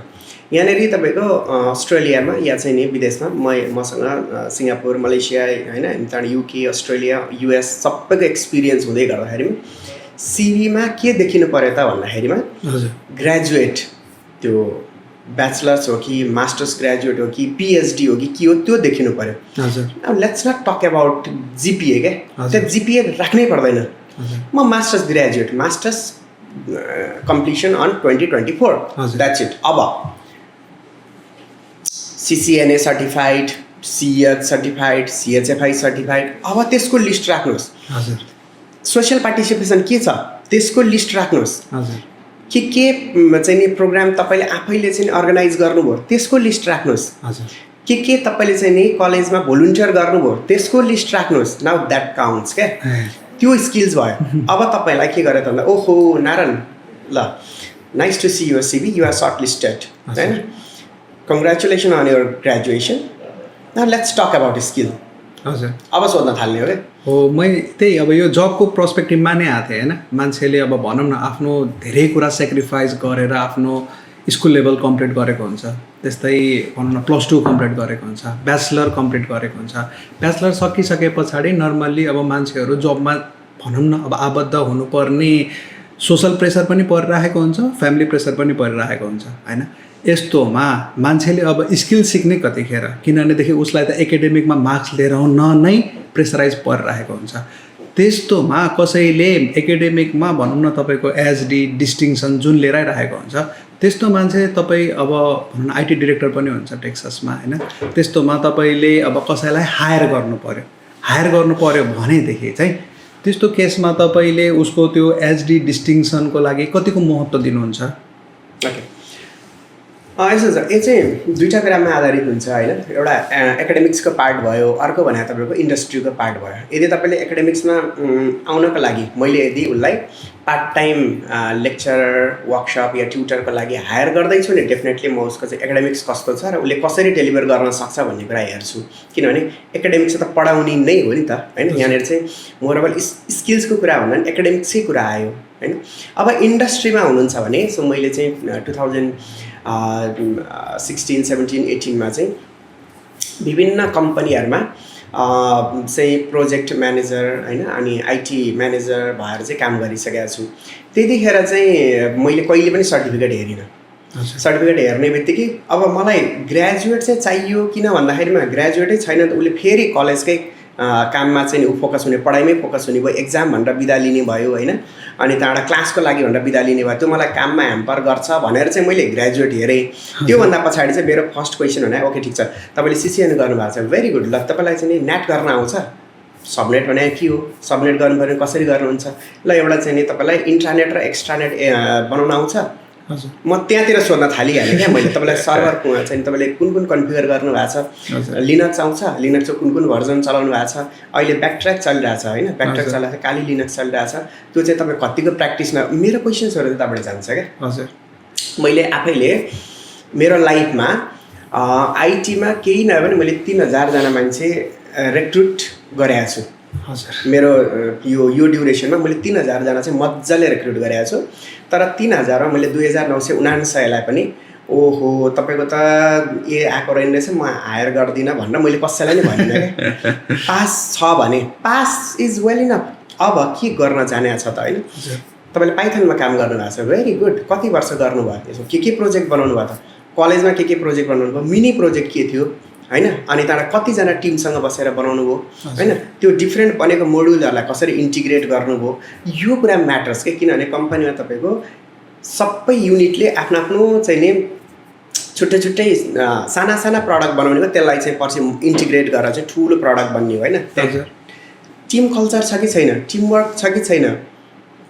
यहाँनिर। तपाईँको अस्ट्रेलियामा या चाहिँ नि विदेशमा मसँग सिङ्गापुर, मलेसिया होइन, त्यहाँबाट UK, अस्ट्रेलिया, US सबैको एक्सपिरियन्स हुँदै गर्दाखेरिमा सिभीमा के देखिनु पर्यो त भन्दाखेरिमा ग्रेजुएट, त्यो ब्याचलर्स हो कि मास्टर्स ग्रेजुएट हो कि PhD हो कि के हो त्यो देखिनु पर्यो। अब let's not talk about GPA क्या, त्यो GPA राख्नै पर्दैन। म masters graduate, masters completion on 2024, that's it. अब CCNA certified, CEH certified, CHFI certified, अब त्यसको लिस्ट राख्नुहोस्। सोसियल पार्टिसिपेसन के छ त्यसको लिस्ट राख्नुहोस्। के चाहिँ नि प्रोग्राम तपाईँले आफैले चाहिँ अर्गनाइज गर्नुभयो त्यसको लिस्ट राख्नुहोस्। के तपाईँले चाहिँ नि कलेजमा भोलिन्टियर गर्नुभयो त्यसको लिस्ट राख्नुहोस्। नाउ द्याट काउन्ट्स क्या, त्यो स्किल्स भयो। अब तपाईँलाई के गर्यो त भन्दा ओहो नारायण ल nice to see your CV, you are shortlisted होइन, congratulation on your graduation, now let's talk about skill. अब सोध्न थाल्ने हो क्या। हो मैले त्यही अब यो जबको पर्सपेक्टिभमा नै आएको थिएँ होइन। मान्छेले अब भनौँ न आफ्नो धेरै कुरा सेक्रिफाइस गरेर आफ्नो स्कुल लेभल कम्प्लिट गरेको हुन्छ, त्यस्तै भनौँ न +2 कम्प्लिट गरेको हुन्छ, ब्याचलर कम्प्लिट गरेको हुन्छ। ब्याचलर सकिसके पछाडि नर्मल्ली अब मान्छेहरू जबमा भनौँ न अब आबद्ध हुनुपर्ने सोसल प्रेसर पनि परिरहेको हुन्छ, फ्यामिली प्रेसर पनि परिरहेको हुन्छ होइन। यस्तोमा मान्छेले अब स्किल सिक्ने कतिखेर, किनभनेदेखि उसलाई त एकाडेमिकमा मार्क्स लिएर आउन नै प्रेसराइज परिरहेको हुन्छ। त्यस्तोमा कसैले एकाडेमिकमा भनौँ न तपाईँको HD डिस्टिङसन जुन लिएर आइरहेको हुन्छ, त्यस्तो मान्छे तपाईँ अब भनौँ न IT डिरेक्टर पनि हुन्छ टेक्सासमा होइन। त्यस्तोमा तपाईँले अब कसैलाई हायर गर्नु पऱ्यो भनेदेखि चाहिँ त्यस्तो केसमा तपाईँले उसको त्यो HD डिस्टिङसनको लागि कतिको महत्त्व दिनुहुन्छ? यसो छ, यो चाहिँ दुईवटा कुरामा आधारित हुन्छ होइन। एउटा एकाडेमिक्सको पार्ट भयो, अर्को भने तपाईँको इन्डस्ट्रीको पार्ट भयो। यदि तपाईँले एकाडेमिक्समा आउनको लागि मैले यदि उसलाई पार्ट टाइम लेक्चरर, वर्कसप या ट्युटरको लागि हायर गर्दैछु नि, डेफिनेटली म उसको चाहिँ एकाडेमिक्स कस्तो छ र उसले कसरी डेलिभर गर्न सक्छ भन्ने कुरा हेर्छु। किनभने एकाडेमिक्स त पढाउने नै हो नि त होइन। यहाँनिर चाहिँ मोरबल स्किल्सको कुरा भन्दा पनि एकाडेमिक्सकै कुरा आयो होइन। अब इन्डस्ट्रीमा हुनुहुन्छ भने सो मैले चाहिँ 2016, 17, 18मा चाहिँ विभिन्न कम्पनीहरूमा चाहिँ प्रोजेक्ट म्यानेजर होइन अनि IT म्यानेजर भएर चाहिँ काम गरिसकेको छु। त्यतिखेर चाहिँ मैले कहिले पनि सर्टिफिकेट हेरिनँ। सर्टिफिकेट हेर्ने बित्तिकै अब मलाई ग्रेजुएट चाहिँ चाहियो, किन भन्दाखेरिमा ग्रेजुएटै छैन त उसले फेरि कलेजकै काममा चाहिँ ऊ फोकस हुने, पढाइमै फोकस हुने भयो, एक्जाम भनेर बिदा लिने भयो होइन, अनि त्यहाँबाट क्लासको लागि भनेर बिदा लिने भयो, त्यो मलाई काममा ह्याम्पर गर्छ भनेर चाहिँ मैले ग्रेजुएट हेरेँ। त्योभन्दा पछाडि चाहिँ मेरो फर्स्ट क्वेसन भने ओके ठिक छ तपाईँले CCNA गर्नुभएको छ, भेरी गुड, ल तपाईँलाई चाहिँ नेट गर्न आउँछ? सबनेट भने के हो, सबनेट गर्नु पर्ने कसरी गर्नुहुन्छ? ल एउटा चाहिँ नि तपाईँलाई इन्ट्रानेट र एक्स्ट्रानेट बनाउन आउँछ? हजुर म त्यहाँतिर सोध्न थालिहालेँ क्या मैले। तपाईँलाई सर्भरको चाहिँ तपाईँले कुन कन्फिगर गर्नुभएको छ, लिनक्स आउँछ, लिनक्सको कुन भर्जन चलाउनु भएको छ, अहिले ब्याकट्र्याक चलिरहेछ होइन, ब्याकट्र्याक चलिरहेको छ, काली लिनक्स चलिरहेछ, त्यो चाहिँ तपाईँ कतिको प्र्याक्टिसमा। मेरो क्वेसन्सहरू चाहिँ तपाईँले जान्छ क्या। हजुर मैले आफैले मेरो लाइफमा आइटीमा केही नभए पनि मैले 3000जना मान्छे रिक्रुट गरेको छु। हजुर मेरो यो ड्युरेसनमा मैले 3000जना चाहिँ मजाले रिक्रुट गरेको छु। तर 3000मा मैले 2979लाई पनि ओहो तपाईँको त आएको रहेछ म हायर गर्दिनँ भनेर मैले कसैलाई नै भनिनँ क्या। पास छ भने पास इज वेल इनफ। अब के गर्न जाने छ त होइन। तपाईँले पाइथनमा काम गर्नुभएको छ, भेरी गुड। कति वर्ष गर्नुभयो त्यसो, के प्रोजेक्ट बनाउनु भयो त, कलेजमा के प्रोजेक्ट बनाउनु भयो, मिनी प्रोजेक्ट के थियो होइन, अनि त्यहाँबाट कतिजना टिमसँग बसेर बनाउनु भयो होइन, त्यो डिफ्रेन्ट बनेको मोड्युलहरूलाई कसरी इन्टिग्रेट गर्नुभयो, यो कुरा म्याटर्स के। किनभने कम्पनीमा तपाईँको सबै युनिटले आफ्नो आफ्नो चाहिँ नि छुट्टै छुट्टै साना प्रडक्ट बनाउने हो, त्यसलाई चाहिँ पछि इन्टिग्रेट गरेर चाहिँ ठुलो प्रडक्ट बन्ने होइन। टिम कल्चर छ कि छैन, टिमवर्क छ कि छैन,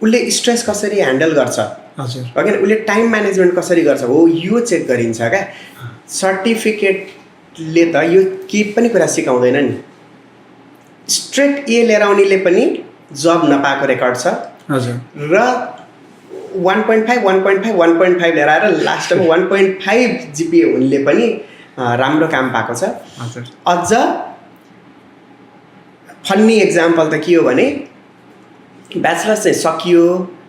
उसले स्ट्रेस कसरी ह्यान्डल गर्छ, हजुर होइन, उसले टाइम म्यानेजमेन्ट कसरी गर्छ, हो यो चेक गरिन्छ क्या। सर्टिफिकेटले त यो केही पनि कुरा सिकाउँदैन नि। स्ट्रेट ए लिएर आउनेले पनि जब नपाएको रेकर्ड छ, हजुर, र 1.5 लिएर आएर लास्टमा 1.5 जिपिए हुनेले पनि राम्रो काम पाएको छ। हजुर अझ फन्नी एक्जाम्पल त के हो भने ब्याचलर्स चाहिँ सकियो,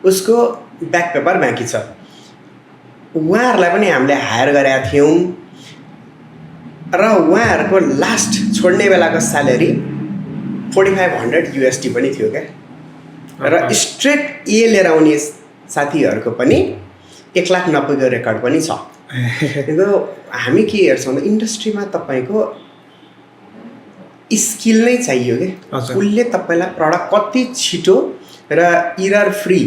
उसको ब्याक पेपर बाँकी छ, उहाँहरूलाई पनि हामीले हायर गरेका थियौँ र उहाँहरूको लास्ट छोड्ने बेलाको स्यालेरी 4500 USD पनि थियो क्या। र स्ट्रेट ए लिएर आउने साथीहरूको पनि 1,90,000 रेकर्ड पनि छ। हामी के हेर्छौँ भन्दा इन्डस्ट्रीमा तपाईँको स्किल नै चाहियो कि उसले तपाईँलाई प्रडक्ट कति छिटो र इरर फ्री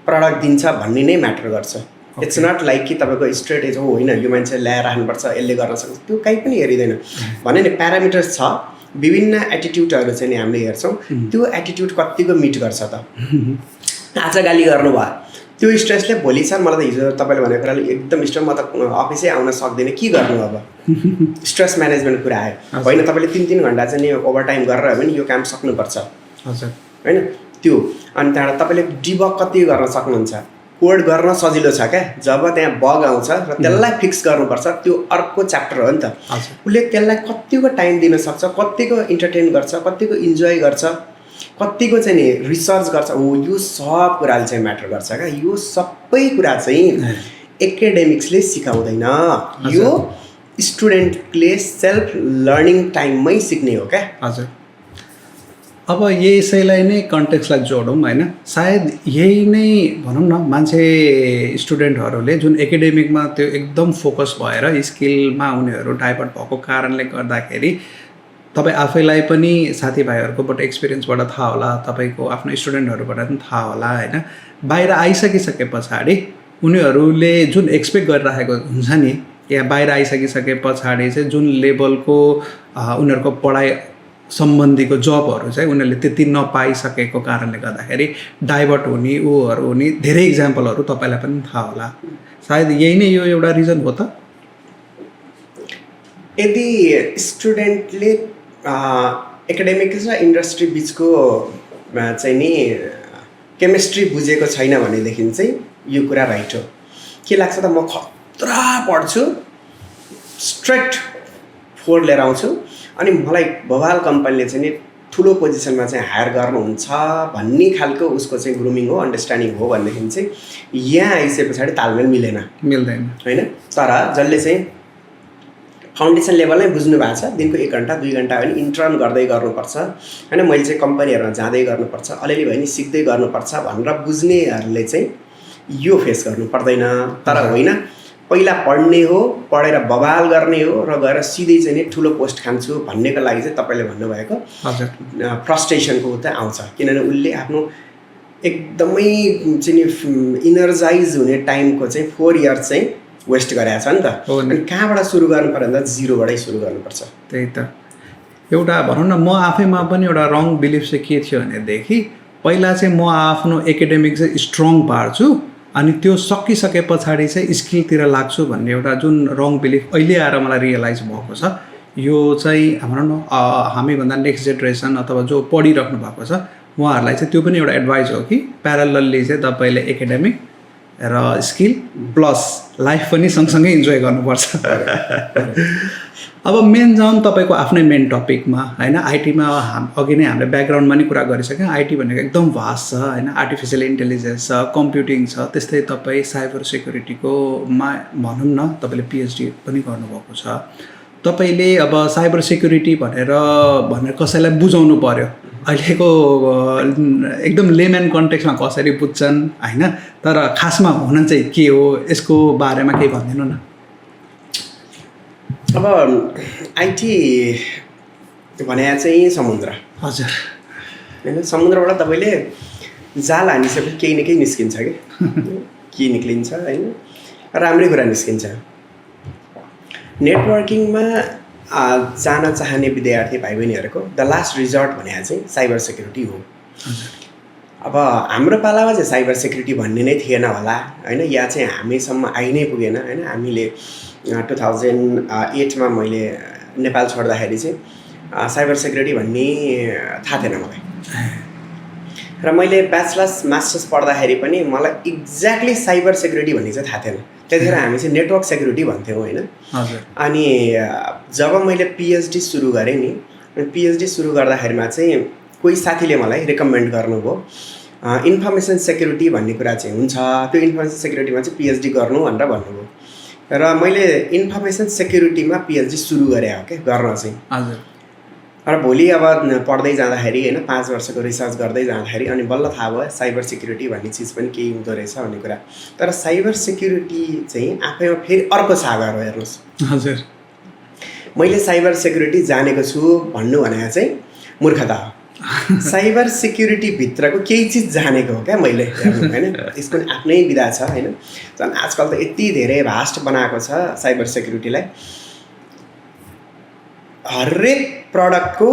प्रडक्ट दिन्छ भन्ने नै म्याटर गर्छ। इट्स नट लाइक कि तपाईँको स्ट्रेटेज हो होइन, यो मान्छे ल्याएर राख्नुपर्छ, यसले गर्न सक्छ, त्यो कहीँ पनि हेरिँदैन भने नि। प्यारामिटर्स छ, विभिन्न एटिट्युडहरू चाहिँ नि हामीले हेर्छौँ, त्यो एटिट्युड कतिको मिट गर्छ त। आज गाली गर्नुभयो, त्यो स्ट्रेसले भोलि छ मलाई त हिजो तपाईँले भनेको कुराले एकदम स्ट्रेस, म त अफिसै आउन सक्दिनँ, के गर्नु अब। स्ट्रेस म्यानेजमेन्ट कुरा आयो होइन। तपाईँले 3 घन्टा चाहिँ नि ओभरटाइम गरेर भयो भने यो काम सक्नुपर्छ होइन त्यो। अनि त्यहाँबाट तपाईँले डिबग कति गर्न सक्नुहुन्छ, कोड गर्न सजिलो छ क्या। जब त्यहाँ बग आउँछ र त्यसलाई फिक्स गर्नुपर्छ, त्यो अर्को च्याप्टर हो नि त। उसले त्यसलाई कतिको टाइम दिन सक्छ, कतिको इन्टरटेन गर्छ, कतिको इन्जोय गर्छ, कतिको चाहिँ नि रिसर्च गर्छ, हो यो सब कुराले चाहिँ म्याटर गर्छ क्या। यो सबै कुरा चाहिँ एकाडेमिक्सले सिकाउँदैन, यो स्टुडेन्टले सेल्फ लर्निङ टाइममै सिक्ने हो क्या। हजुर। अब यसैलाई नै कन्टेक्स्टलाई जोडौँ होइन, सायद यही नै भनौँ न, मान्छे स्टुडेन्टहरूले जुन एकाडेमिकमा त्यो एकदम फोकस भएर स्किलमा उनीहरू डाइभर्ट भएको कारणले गर्दाखेरि तपाईँ आफैलाई पनि साथीभाइहरूकोबाट एक्सपिरियन्सबाट थाहा होला, तपाईँको आफ्नो स्टुडेन्टहरूबाट पनि थाहा होला होइन, बाहिर आइसकिसके पछाडि उनीहरूले जुन एक्सपेक्ट गरिराखेको हुन्छ नि, या बाहिर आइसकिसके पछाडि चाहिँ जुन लेभलको उनीहरूको पढाइ सम्बन्धीको जबहरू चाहिँ उनीहरूले त्यति नपाइसकेको कारणले गर्दाखेरि डाइभर्ट हुने ऊहरू हुने धेरै इक्जाम्पलहरू तपाईँलाई पनि थाहा होला। सायद यही नै यो एउटा रिजन हो त। यदि स्टुडेन्टले एकाडेमिक्स र इन्डस्ट्री बिचको चाहिँ नि केमिस्ट्री बुझेको छैन भनेदेखि चाहिँ यो कुरा राइट हो। के लाग्छ त, म खतरा पढ्छु, स्ट्रेट 4 लिएर आउँछु, अनि मलाई बवाल कम्पनीले चाहिँ नि ठुलो पोजिसनमा चाहिँ हायर गर्नुहुन्छ भन्ने खालको उसको चाहिँ ग्रुमिङ हो, अन्डरस्ट्यान्डिङ हो भनेदेखि चाहिँ यहाँ आइसके पछाडि तालमेल मिल्दैन होइन। तर जसले चाहिँ फाउन्डेसन लेभलमै बुझ्नु भएको छ, दिनको 1 घन्टा 2 घन्टा भने इन्टर्न गर्दै गर्नुपर्छ होइन, मैले चाहिँ कम्पनीहरूमा जाँदै गर्नुपर्छ, अलिअलि भए नि सिक्दै गर्नुपर्छ भनेर बुझ्नेहरूले चाहिँ यो फेस गर्नु पर्दैन। तर होइन, पहिला पढ्ने हो, पढेर बवाल गर्ने हो र गएर सिधै चाहिँ नि ठुलो पोस्ट खान्छु भन्नेको लागि चाहिँ तपाईँले भन्नुभएको फ्रस्ट्रेसनको त आउँछ। किनभने उसले आफ्नो एकदमै चाहिँ नि इनर्जाइज हुने टाइमको चाहिँ 4 इयर्स चाहिँ वेस्ट गरेको छ नि त। अनि कहाँबाट सुरु गर्नु पर्यो भन्दा 0बाटै सुरु गर्नुपर्छ। त्यही त एउटा भनौँ न, म आफैमा पनि एउटा रङ बिलिफ चाहिँ के थियो भनेदेखि पहिला चाहिँ म आफ्नो एकाडेमिक चाहिँ स्ट्रङ पार्छु अनि त्यो सकिसके पछाडि चाहिँ स्किलतिर लाग्छु भन्ने एउटा जुन रङ बिलिफ अहिले आएर मलाई रियलाइज भएको छ। यो चाहिँ हाम्रो न हामीभन्दा नेक्स्ट जेनेरेसन अथवा जो पढिराख्नु भएको छ उहाँहरूलाई चाहिँ त्यो पनि एउटा एडभाइस हो कि प्यारलली चाहिँ तपाईँले एकाडेमिक र स्किल प्लस लाइफ पनि सँगसँगै इन्जोय गर्नुपर्छ। अब मेन जाउँ तपाईँको आफ्नै मेन टपिकमा होइन। आइटीमा अघि नै हामीले ब्याकग्राउन्डमा नि कुरा गरिसक्यौँ। आइटी भनेको एकदम भास्ट छ होइन, आर्टिफिसियल इन्टेलिजेन्स छ, कम्प्युटिङ छ, त्यस्तै तपाईँ साइबर सेक्युरिटीकोमा भनौँ न तपाईँले पिएचडी पनि गर्नुभएको छ। तपाईँले अब साइबर सेक्युरिटी भनेर कसैलाई बुझाउनु पर्यो, अहिलेको एकदम लेम्यान कन्टेक्स्टमा कसरी बुझ्छन् होइन, तर खासमा हुन चाहिँ के हो यसको बारेमा केही भनिदिनु न। अब आइटी भने चाहिँ समुद्र। हजुर होइन, समुद्रबाट तपाईँले जाल हानिसकेपछि केही न केही निस्किन्छ के निक्लिन्छ होइन, राम्रै कुरा निस्किन्छ। नेटवर्किङमा जान चाहने विद्यार्थी भाइ बहिनीहरूको द लास्ट रिजर्ट भने चाहिँ साइबर सेक्युरिटी हो। अब हाम्रो पालामा चाहिँ साइबर सेक्युरिटी भन्ने नै थिएन होला होइन, या चाहिँ हामीसम्म आइ नै पुगेन होइन। हामीले 2008मा मैले नेपाल छोड्दाखेरि चाहिँ साइबर सेक्युरिटी भन्ने थाहा थिएन मलाई, र मैले ब्याचलर्स मास्टर्स पढ्दाखेरि पनि मलाई एक्ज्याक्टली साइबर सेक्युरिटी भन्ने चाहिँ थाहा थिएन। त्यतिखेर हामी चाहिँ नेटवर्क सेक्युरिटी भन्थ्यौँ होइन। अनि जब मैले पिएचडी सुरु गरेँ नि, पिएचडी सुरु गर्दाखेरिमा चाहिँ कोही साथीले मलाई रेकमेन्ड गर्नुभयो इन्फर्मेसन सेक्युरिटी भन्ने कुरा चाहिँ हुन्छ, त्यो इन्फर्मेसन सेक्युरिटीमा चाहिँ पिएचडी गर्नु भनेर भन्नुभयो, र मैले इन्फर्मेसन सेक्युरिटीमा पिएचडी सुरु गरेँ हो क्या गर्न चाहिँ। हजुर। र भोलि अब पढ्दै जाँदाखेरि होइन 5 वर्षको रिसर्च गर्दै जाँदाखेरि अनि बल्ल थाहा भयो साइबर सेक्युरिटी भन्ने चिज पनि केही हुँदो रहेछ भन्ने कुरा। तर साइबर सेक्युरिटी चाहिँ आफैमा फेरि अर्को सागर हो। हेर्नुहोस्, हजुर, मैले साइबर सेक्युरिटी जानेको छु भन्नु भनेको चाहिँ मूर्खता हो। साइबर सेक्युरिटी भित्रको केही चिज जानेको हो क्या मैले होइन। यसको पनि आफ्नै विधा छ होइन। झन् आजकल त यति धेरै भास्ट बनाएको छ साइबर सेक्युरिटीलाई। हरेक प्रडक्टको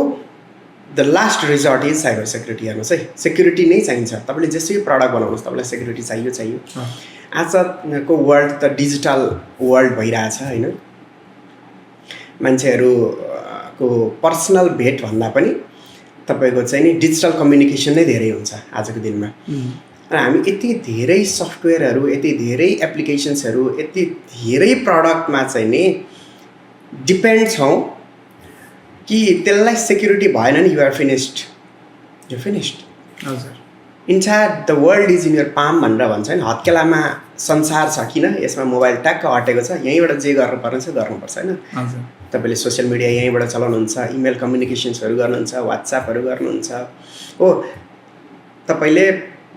the last resort is cyber security. हेर्नुहोस् है, सेक्युरिटी नै चाहिन्छ। तपाईँले जेसुकै प्रडक्ट बनाउनुहोस् तपाईँलाई सेक्युरिटी चाहियो। आजको वर्ल्ड त डिजिटल वर्ल्ड भइरहेछ होइन। मान्छेहरूको पर्सनल भेट भन्दा पनि तपाईँको चाहिँ नि डिजिटल कम्युनिकेसन नै धेरै हुन्छ आजको दिनमा। र हामी यति धेरै सफ्टवेयरहरू, यति धेरै एप्लिकेसन्सहरू, यति धेरै प्रडक्टमा चाहिँ नि डिपेन्ड छौँ कि त्यसलाई सेक्युरिटी भएन नि you are finished, you finished. हजुर, entire the world is in your palm भनेर भन्छ नि, हत्केलामा संसार छ। किन? यसमा मोबाइल ट्याक्क अटेको छ, यहीँबाट जे गर्नुपर्ने छ गर्नुपर्छ होइन। तपाईँले सोसियल मिडिया यहीँबाट चलाउनुहुन्छ, इमेल कम्युनिकेसन्सहरू गर्नुहुन्छ, वाट्सएपहरू गर्नुहुन्छ हो। तपाईँले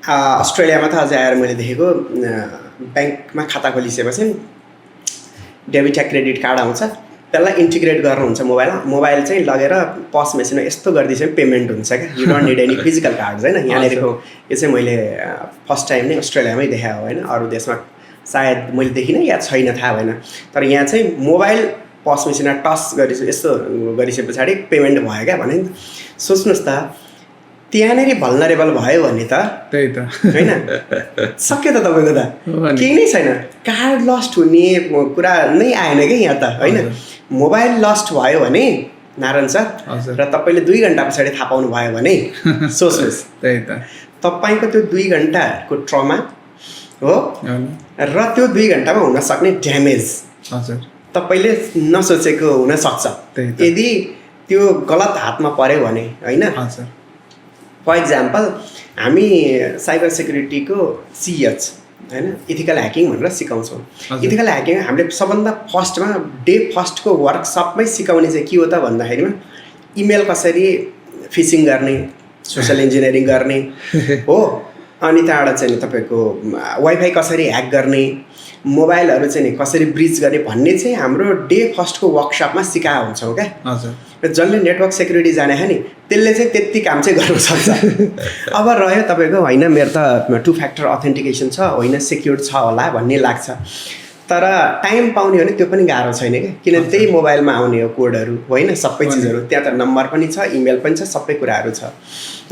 अस्ट्रेलियामा त अझै आएर मैले देखेको ब्याङ्कमा खाता खोलिसकेपछि डेबिट या क्रेडिट कार्ड आउँछ, त्यसलाई इन्टिग्रेट गर्नुहुन्छ मोबाइलमा। मोबाइल चाहिँ लगेर पस मेसिनमा यस्तो गरिदिएपछि पेमेन्ट हुन्छ क्या। You don't need any physical cards होइन। यहाँनिरको यो चाहिँ मैले फर्स्ट टाइम नै अस्ट्रेलियामै देखाएको होइन, अरू देशमा सायद मैले देखिनँ या छैन थाहा भएन। तर यहाँ चाहिँ मोबाइल पस मेसिनमा टच यस्तो गरिसके पछाडि पेमेन्ट भयो क्या भने। सोच्नुहोस् त, त्यहाँनिर भल्नरेबल भयो भने त त्यही त होइन, सक्यो त तपाईँको त केही नै छैन। कार्ड लस्ट हुने कुरा नै आएन क्या यहाँ त होइन। मोबाइल लस्ट भयो भने नारायण सर, र तपाईँले 2 घन्टा पछाडि थाहा पाउनु भयो भने सोच्नुहोस्, त्यही त तपाईँको त्यो 2 घन्टाको ट्रमा हो, र त्यो 2 घन्टामा हुन सक्ने ड्यामेज तपाईँले नसोचेको हुनसक्छ यदि त्यो गलत हातमा पऱ्यो भने होइन। फर इक्जाम्पल हामी साइबर सेक्युरिटीको CH होइन इथिकल ह्याकिङ भनेर सिकाउँछौँ। इथिकल ह्याकिङ हामीले सबभन्दा फर्स्टमा डे फर्स्टको वर्कसपमै सिकाउने चाहिँ के हो त भन्दाखेरिमा इमेल कसरी फिसिङ गर्ने, सोसल इन्जिनियरिङ गर्ने हो, अनि त्यहाँबाट चाहिँ तपाईँको वाइफाई कसरी ह्याक गर्ने, मोबाइलहरू चाहिँ नि कसरी ब्रिज गर्ने भन्ने चाहिँ हाम्रो डे फर्स्टको वर्कसपमा सिकाएको हुन्छौँ क्या। हजुर, र जसले नेटवर्क सेक्युरिटी जाने हो नि त्यसले चाहिँ त्यति काम चाहिँ गर्न सक्छ। अब रह्यो तपाईँको होइन मेरो त 2 फ्याक्टर अथेन्टिकेसन छ होइन, सेक्युर छ होला भन्ने लाग्छ, तर टाइम पाउने हो भने त्यो पनि गाह्रो छैन क्या। किन त्यही मोबाइलमा आउने हो कोडहरू होइन, सबै चिजहरू त्यहाँ त नम्बर पनि छ, इमेल पनि छ, सबै कुराहरू छ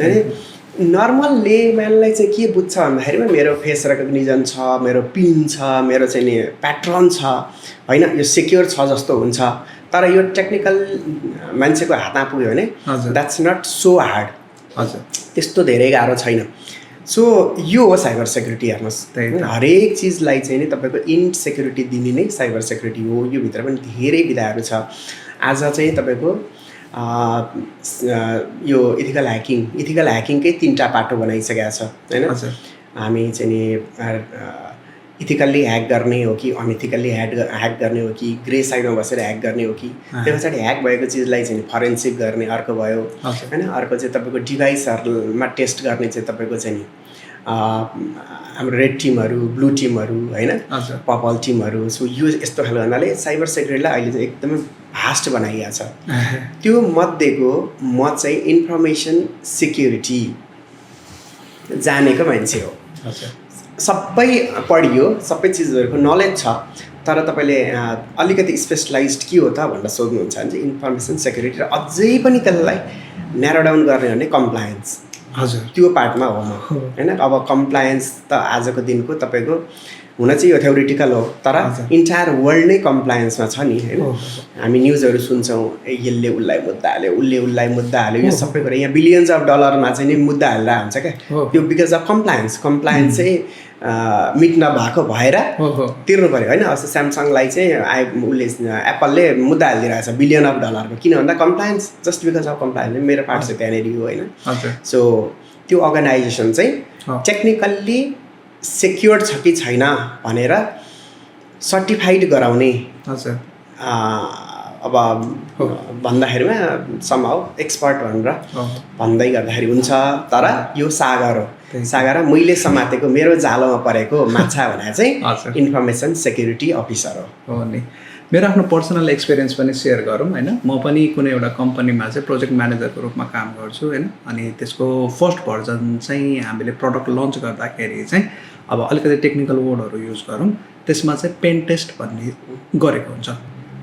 होइन। नर्मल लेम्यानलाई चाहिँ के बुझ्छ भन्दाखेरिमा मेरो फेस रेकग्निजन छ, मेरो पिन छ, मेरो चाहिँ नि प्याटर्न छ होइन, यो सेक्योर छ जस्तो हुन्छ। तर यो टेक्निकल मान्छेको हातमा पुग्यो भने द्याट्स नट सो हार्ड। हजुर, त्यस्तो धेरै गाह्रो छैन। सो यो हो साइबर सेक्युरिटी। हेर्नुहोस्, हरेक चिजलाई चाहिँ नि तपाईँको इनसेक्युरिटी दिने नै साइबर सेक्युरिटी हो। यो भित्र पनि धेरै विधाहरू छ। आज चाहिँ तपाईँको यो इथिकल ह्याकिङकै 3टा पाटो बनाइसकेको छ होइन। हामी चाहिँ नि इथिकल्ली ह्याक गर्ने हो कि अनइथिकल्ली ह्याक गर्ने हो कि ग्रे साइडमा बसेर ह्याक गर्ने हो कि, त्यो पछाडि ह्याक भएको चिजलाई चाहिँ फरेन्सिक गर्ने अर्को भयो होइन। अर्को चाहिँ तपाईँको डिभाइसहरूमा टेस्ट गर्ने चाहिँ तपाईँको चाहिँ नि हाम्रो रेड टिमहरू, ब्लू टिमहरू होइन, पर्पल टिमहरू। सो यो यस्तो खालको हुनाले साइबर सेक्युरिटीलाई अहिले चाहिँ एकदमै भास्ट बनाइएको छ। त्यो मध्येको म चाहिँ इन्फर्मेसन सेक्युरिटी जानेको मान्छे हो। सबै पढियो, सबै चिजहरूको नलेज छ, तर तपाईँले अलिकति स्पेसलाइज्ड के हो त भनेर सोध्नुहुन्छ भने चाहिँ इन्फर्मेसन सेक्युरिटी र अझै पनि त्यसलाई न्यारो डाउन गर्ने भने कम्प्लायन्स। हजुर, त्यो पार्टमा हो म होइन। अब कम्प्लायन्स त आजको दिनको तपाईँको हुन चाहिँ यो थ्योरिटिकल हो, तर इन्टायर वर्ल्ड नै कम्प्लायन्समा छ नि होइन। हामी न्युजहरू सुन्छौँ, यसले उसलाई मुद्दा हाल्यो, उसले उसलाई मुद्दा हाल्यो, यो सबै कुरा यहाँ बिलियन्स अफ डलरमा चाहिँ नि मुद्दा हालेर हुन्छ क्या। त्यो बिकज अफ कम्प्लायन्स चाहिँ मिट नभएको भएर तिर्नु पऱ्यो होइन। अस्ति स्यामसङलाई चाहिँ उसले एप्पलले मुद्दा हालिदिइरहेको छ बिलियन अफ डलरको। किन भन्दा compliance, just because of compliance. मेरो पार्ट चाहिँ त्यहाँनिर हो होइन। सो त्यो अर्गनाइजेसन चाहिँ टेक्निकल्ली सेक्योर्ड छ कि छैन भनेर सर्टिफाइड गराउने अब भन्दाखेरिमा समहाउ एक्सपर्ट भनेर भन्दै गर्दाखेरि हुन्छ। तर यो सागर हो, सागर मैले समातेको मेरो जालोमा परेको माछा भने चाहिँ इन्फर्मेसन सेक्युरिटी अफिसर हो नि। मेरो आफ्नो पर्सनल एक्सपिरियन्स पनि सेयर गरौँ होइन। म पनि कुनै एउटा कम्पनीमा चाहिँ प्रोजेक्ट म्यानेजरको रूपमा काम गर्छु होइन। अनि त्यसको फर्स्ट भर्जन चाहिँ हामीले प्रडक्ट लन्च गर्दाखेरि चाहिँ अब अलिकति टेक्निकल वर्डहरू युज गरौँ, त्यसमा चाहिँ पेन टेस्ट भन्ने गरेको हुन्छ।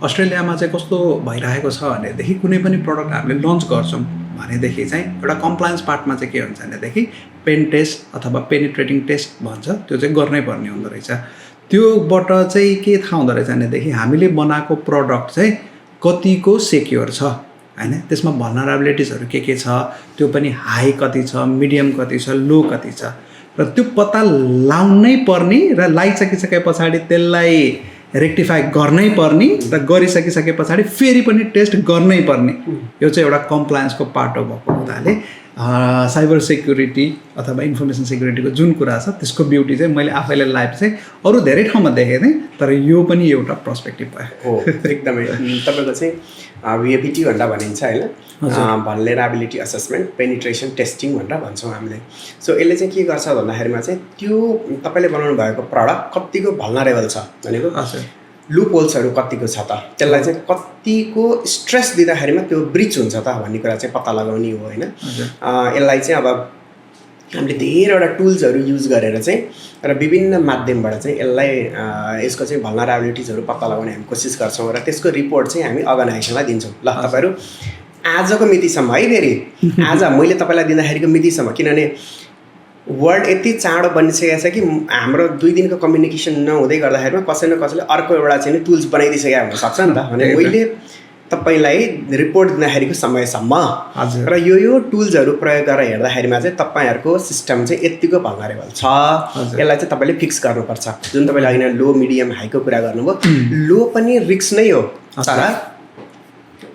अस्ट्रेलियामा चाहिँ कस्तो भइरहेको छ भनेदेखि कुनै पनि प्रडक्ट हामीले लन्च गर्छौँ भनेदेखि चाहिँ एउटा कम्प्लायन्स पार्टमा चाहिँ के हुन्छ भनेदेखि पेन टेस्ट अथवा पेनिट्रेटिङ टेस्ट भन्छ, त्यो चाहिँ गर्नै पर्ने हुँदो रहेछ। त्योबाट चाहिँ के थाहा हुँदो रहेछ भनेदेखि हामीले बनाएको प्रडक्ट चाहिँ कतिको सेक्योर छ होइन, त्यसमा भल्नरेबिलिटिजहरू के छ, त्यो पनि हाई कति छ, मिडियम कति छ, लो कति छ, र त्यो पत्ता लाउनै पर्ने र लगाइसकिसके पछाडि त्यसलाई रेक्टिफाई गर्नै पर्ने र गरिसकिसके पछाडि फेरि पनि टेस्ट गर्नै पर्ने। यो चाहिँ एउटा कम्प्लायन्सको पार्ट हो भएको हुनाले साइबर सेक्युरिटी अथवा इन्फर्मेसन सेक्युरिटीको जुन कुरा छ त्यसको ब्युटी चाहिँ मैले आफैले लाइफ चाहिँ अरू धेरै ठाउँमा देखेको थिएँ, तर यो पनि एउटा पर्सपेक्टिभ भयो। हो एकदमै। तपाईँको चाहिँ VAPT भनेर भनिन्छ होइन, भल्नरेबिलिटी असेसमेन्ट पेनिट्रेसन टेस्टिङ भनेर भन्छौँ हामीले। सो यसले चाहिँ के गर्छ भन्दाखेरिमा चाहिँ त्यो तपाईँले बनाउनु भएको प्रडक्ट कतिको भल्नरेबल छ भनेको लुप होल्सहरू कतिको छ त, त्यसलाई चाहिँ कतिको स्ट्रेस दिँदाखेरिमा त्यो ब्रिच हुन्छ त भन्ने कुरा चाहिँ पत्ता लगाउने हो होइन। यसलाई चाहिँ अब हामीले धेरैवटा टुल्सहरू युज गरेर चाहिँ र विभिन्न माध्यमबाट चाहिँ यसलाई यसको चाहिँ भल्नरेबिलिटिजहरू पत्ता लगाउने हामी कोसिस गर्छौँ र त्यसको रिपोर्ट चाहिँ हामी अर्गनाइजेसनलाई दिन्छौँ। ल तपाईँहरू आजको मितिसम्म है, फेरि आज मैले तपाईँलाई दिँदाखेरिको मितिसम्म, किनभने वर्ल्ड यति चाँडो बनिसकेको छ कि हाम्रो 2 दिनको कम्युनिकेसन नहुँदै गर्दाखेरिमा कसै न कसैले अर्को एउटा चाहिँ टुल्स बनाइदिइसकेको हुनसक्छ नि त। भने मैले तपाईँलाई रिपोर्ट दिँदाखेरिको समयसम्म र यो टुल्सहरू प्रयोग गरेर हेर्दाखेरिमा चाहिँ तपाईँहरूको सिस्टम चाहिँ यतिको भल्नरेबल छ, यसलाई चाहिँ तपाईँले फिक्स गर्नुपर्छ। जुन तपाईँले अहिले लो मिडियम हाईको कुरा गर्नुभयो, लो पनि रिस्क नै हो, तर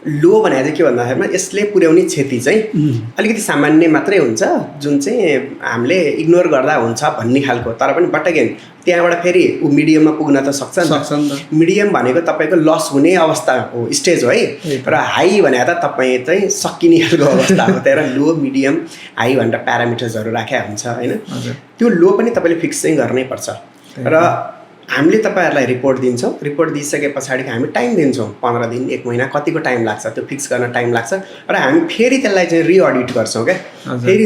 लो भने चाहिँ के भन्दाखेरिमा यसले पुर्याउने क्षति चाहिँ अलिकति सामान्य मात्रै हुन्छ, जुन चाहिँ हामीले इग्नोर गर्दा हुन्छ भन्ने खालको। तर पनि बट अगेन त्यहाँबाट फेरि ऊ मिडियममा पुग्न त सक्छ नि त। मिडियम भनेको तपाईँको लस हुने अवस्था हो, स्टेज हो है, र हाई भने त तपाईँ चाहिँ सकिने खालको अवस्था हो। त्यहाँ लो मिडियम हाई भनेर प्यारामिटर्सहरू राखेको हुन्छ होइन। त्यो लो पनि तपाईँले फिक्स चाहिँ गर्नै पर्छ। र हामीले तपाईँहरूलाई रिपोर्ट दिन्छौँ, रिपोर्ट दिइसके पछाडि हामी टाइम दिन्छौँ, 15 दिन 1 महिना कतिको टाइम लाग्छ त्यो फिक्स गर्न टाइम लाग्छ। र हामी फेरि त्यसलाई चाहिँ रिअडिट गर्छौँ क्या, फेरि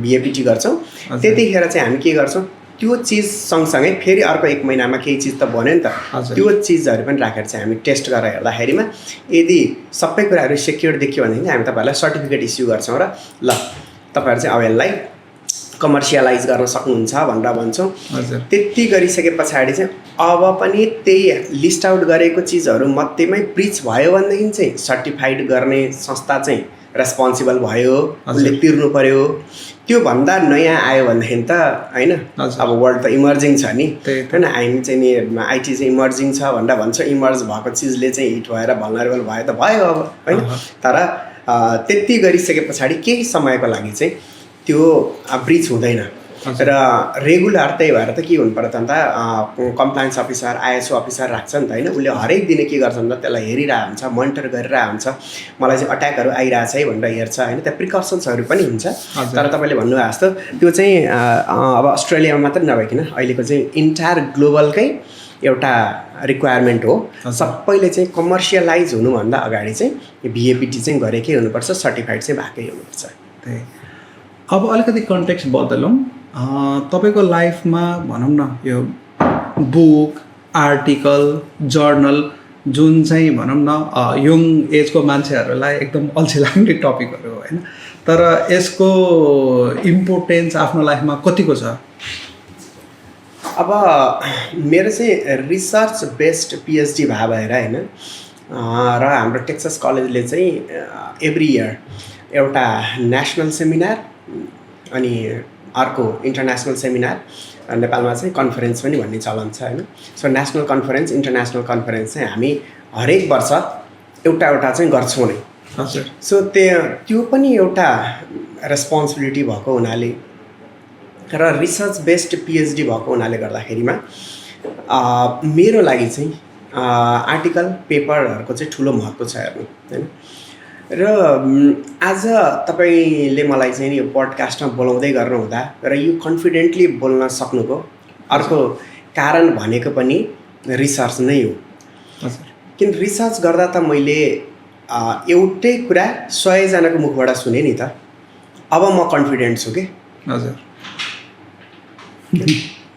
VAPT गर्छौँ। त्यतिखेर चाहिँ हामी के गर्छौँ, त्यो चिज सँगसँगै फेरि अर्को 1 महिनामा केही चिज त बन्यो नि त, त्यो चिजहरू पनि राखेर चाहिँ हामी टेस्ट गरेर हेर्दाखेरिमा यदि सबै कुराहरू सेक्योर देखियो भनेदेखि हामी तपाईँहरूलाई सर्टिफिकेट इस्यु गर्छौँ र ल तपाईँहरू चाहिँ अब यसलाई कमर्सियलाइज गर्न सक्नुहुन्छ भनेर भन्छौँ। हजुर। त्यति गरिसके पछाडि चाहिँ अब पनि त्यही लिस्ट आउट गरेको चिजहरू मध्येमै ब्रिच भयो भनेदेखि चाहिँ सर्टिफाइड गर्ने संस्था चाहिँ रेस्पोन्सिबल भयो, उसले तिर्नु पर्यो। त्योभन्दा नयाँ आयो भनेदेखि त होइन, अब वर्ल्ड त इमर्जिङ छ नि होइन, हामी चाहिँ नि आइटी चाहिँ इमर्जिङ छ भनेर भन्छ। इमर्ज भएको चिजले चाहिँ हिट भएर भल्नरेबल भयो त भयो अब होइन। तर त्यति गरिसके पछाडि केही समयको लागि चाहिँ त्यो ब्रिच हुँदैन र रेगुलर। त्यही भएर त के हुनु पर्यो त अन्त कम्प्लायन्स अफिसर, आइएसओ अफिसर राख्छ नि त होइन। उसले हरेक दिन के गर्छ भन्दा त्यसलाई हेरिरहेको हुन्छ, मोनिटर गरिरहेको हुन्छ, मलाई चाहिँ अट्याकहरू आइरहेछ है भनेर हेर्छ होइन। त्यहाँ प्रिकसन्सहरू पनि हुन्छ। तर तपाईँले भन्नुभएको जस्तो त्यो चाहिँ अब अस्ट्रेलियामा मात्रै नभइकन अहिलेको चाहिँ इन्टायर ग्लोबलकै एउटा रिक्वायरमेन्ट हो। सबैले चाहिँ कमर्सियलाइज हुनुभन्दा अगाडि चाहिँ भिएपिटी चाहिँ गरेकै हुनुपर्छ, सर्टिफाइड चाहिँ भएकै हुनुपर्छ। त्यही। अब अलिकति कन्टेक्स्ट बदलौँ। तपाईँको लाइफमा भनौँ न यो बुक, आर्टिकल, जर्नल जुन चाहिँ भनौँ न यङ एजको मान्छेहरूलाई एकदम अल्छी लाग्ने टपिकहरू हो होइन, तर यसको इम्पोर्टेन्स आफ्नो लाइफमा कतिको छ? अब मेरो चाहिँ रिसर्च बेस्ड पिएचडी भए भएर होइन, र हाम्रो टेक्सास कलेजले चाहिँ एभ्री इयर एउटा नेसनल सेमिनार अनि अर्को इन्टरनेसनल सेमिनार, नेपालमा चाहिँ कन्फरेन्स पनि भन्ने चलन छ होइन। So national conference, international conference चाहिँ हामी हरेक वर्ष एउटा एउटा चाहिँ गर्छौँ नै। हजुर। सो त्यो पनि एउटा रेस्पोन्सिबिलिटी भएको हुनाले र रिसर्च बेस्ड पिएचडी भएको हुनाले गर्दाखेरिमा मेरो लागि चाहिँ आर्टिकल पेपरहरूको चाहिँ ठुलो महत्त्व छ हेर्नु होइन। र आज तपाईँले मलाई चाहिँ यो पडकास्टमा बोलाउँदै गर्नुहुँदा र यो कन्फिडेन्टली बोल्न सक्नुको अर्को कारण भनेको पनि रिसर्च नै हो। किन रिसर्च गर्दा त मैले एउटै कुरा 100 जनाको मुखबाट सुने नि त, अब म कन्फिडेन्ट छु कि। हजुर।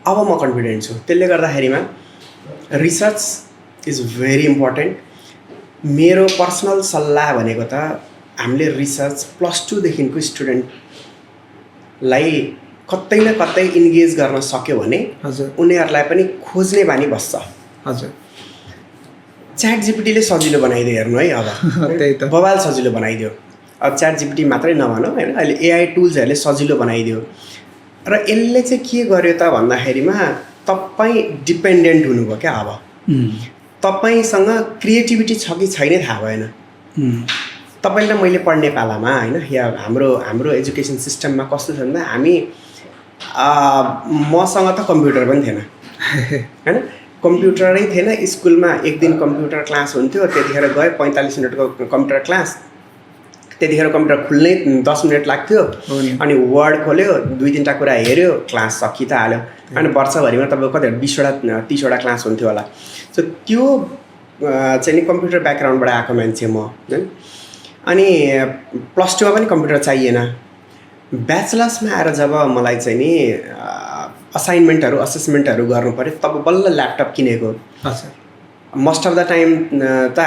अब म कन्फिडेन्ट छु। त्यसले गर्दाखेरिमा रिसर्च इज भेरी इम्पोर्टेन्ट। मेरो पर्सनल सल्लाह भनेको त हामीले रिसर्च +2 देखिको स्टुडेन्टलाई कतै न कतै इन्गेज गर्न सक्यो भने उनीहरूलाई पनि खोज्ने बानी बस्छ। हजुर। च्याट जिपिटीले सजिलो बनाइदियो हेर्नु है। अब त्यही त बवाल सजिलो बनाइदियो। अब च्याट जिपिटी मात्रै नभनौँ होइन, अहिले एआई टुल्सहरूले सजिलो बनाइदियो। र यसले चाहिँ के गर्यो त भन्दाखेरिमा तपाईँ डिपेन्डेन्ट हुनुभयो क्या। अब तपाईँसँग क्रिएटिभिटी छ कि छैन थाहा भएन। तपाईँले र मैले पढ्ने पालामा होइन, या हाम्रो एजुकेसन सिस्टममा कस्तो छ भन्दा मसँग त कम्प्युटर पनि थिएन होइन, कम्प्युटरै थिएन। स्कुलमा एक दिन कम्प्युटर क्लास हुन्थ्यो, त्यतिखेर गए 45 मिनटको कम्प्युटर क्लास। त्यतिखेर कम्प्युटर खुल्नै 10 मिनट लाग्थ्यो। अनि वर्ड खोल्यो, 2-3टा कुरा हेऱ्यो, क्लास सकि त हाल्यो। अनि वर्षभरिमा तपाईँको कतिवटा 20वटा 30वटा क्लास हुन्थ्यो होला। सो त्यो चाहिँ नि कम्प्युटर ब्याकग्राउन्डबाट आएको मान्छे म होइन। अनि +2मा पनि कम्प्युटर चाहिएन। ब्याचलर्समा आएर जब मलाई चाहिँ नि असाइनमेन्टहरू, असेसमेन्टहरू गर्नु पऱ्यो, तब बल्ल ल्यापटप किनेको। मोस्ट अफ द टाइम त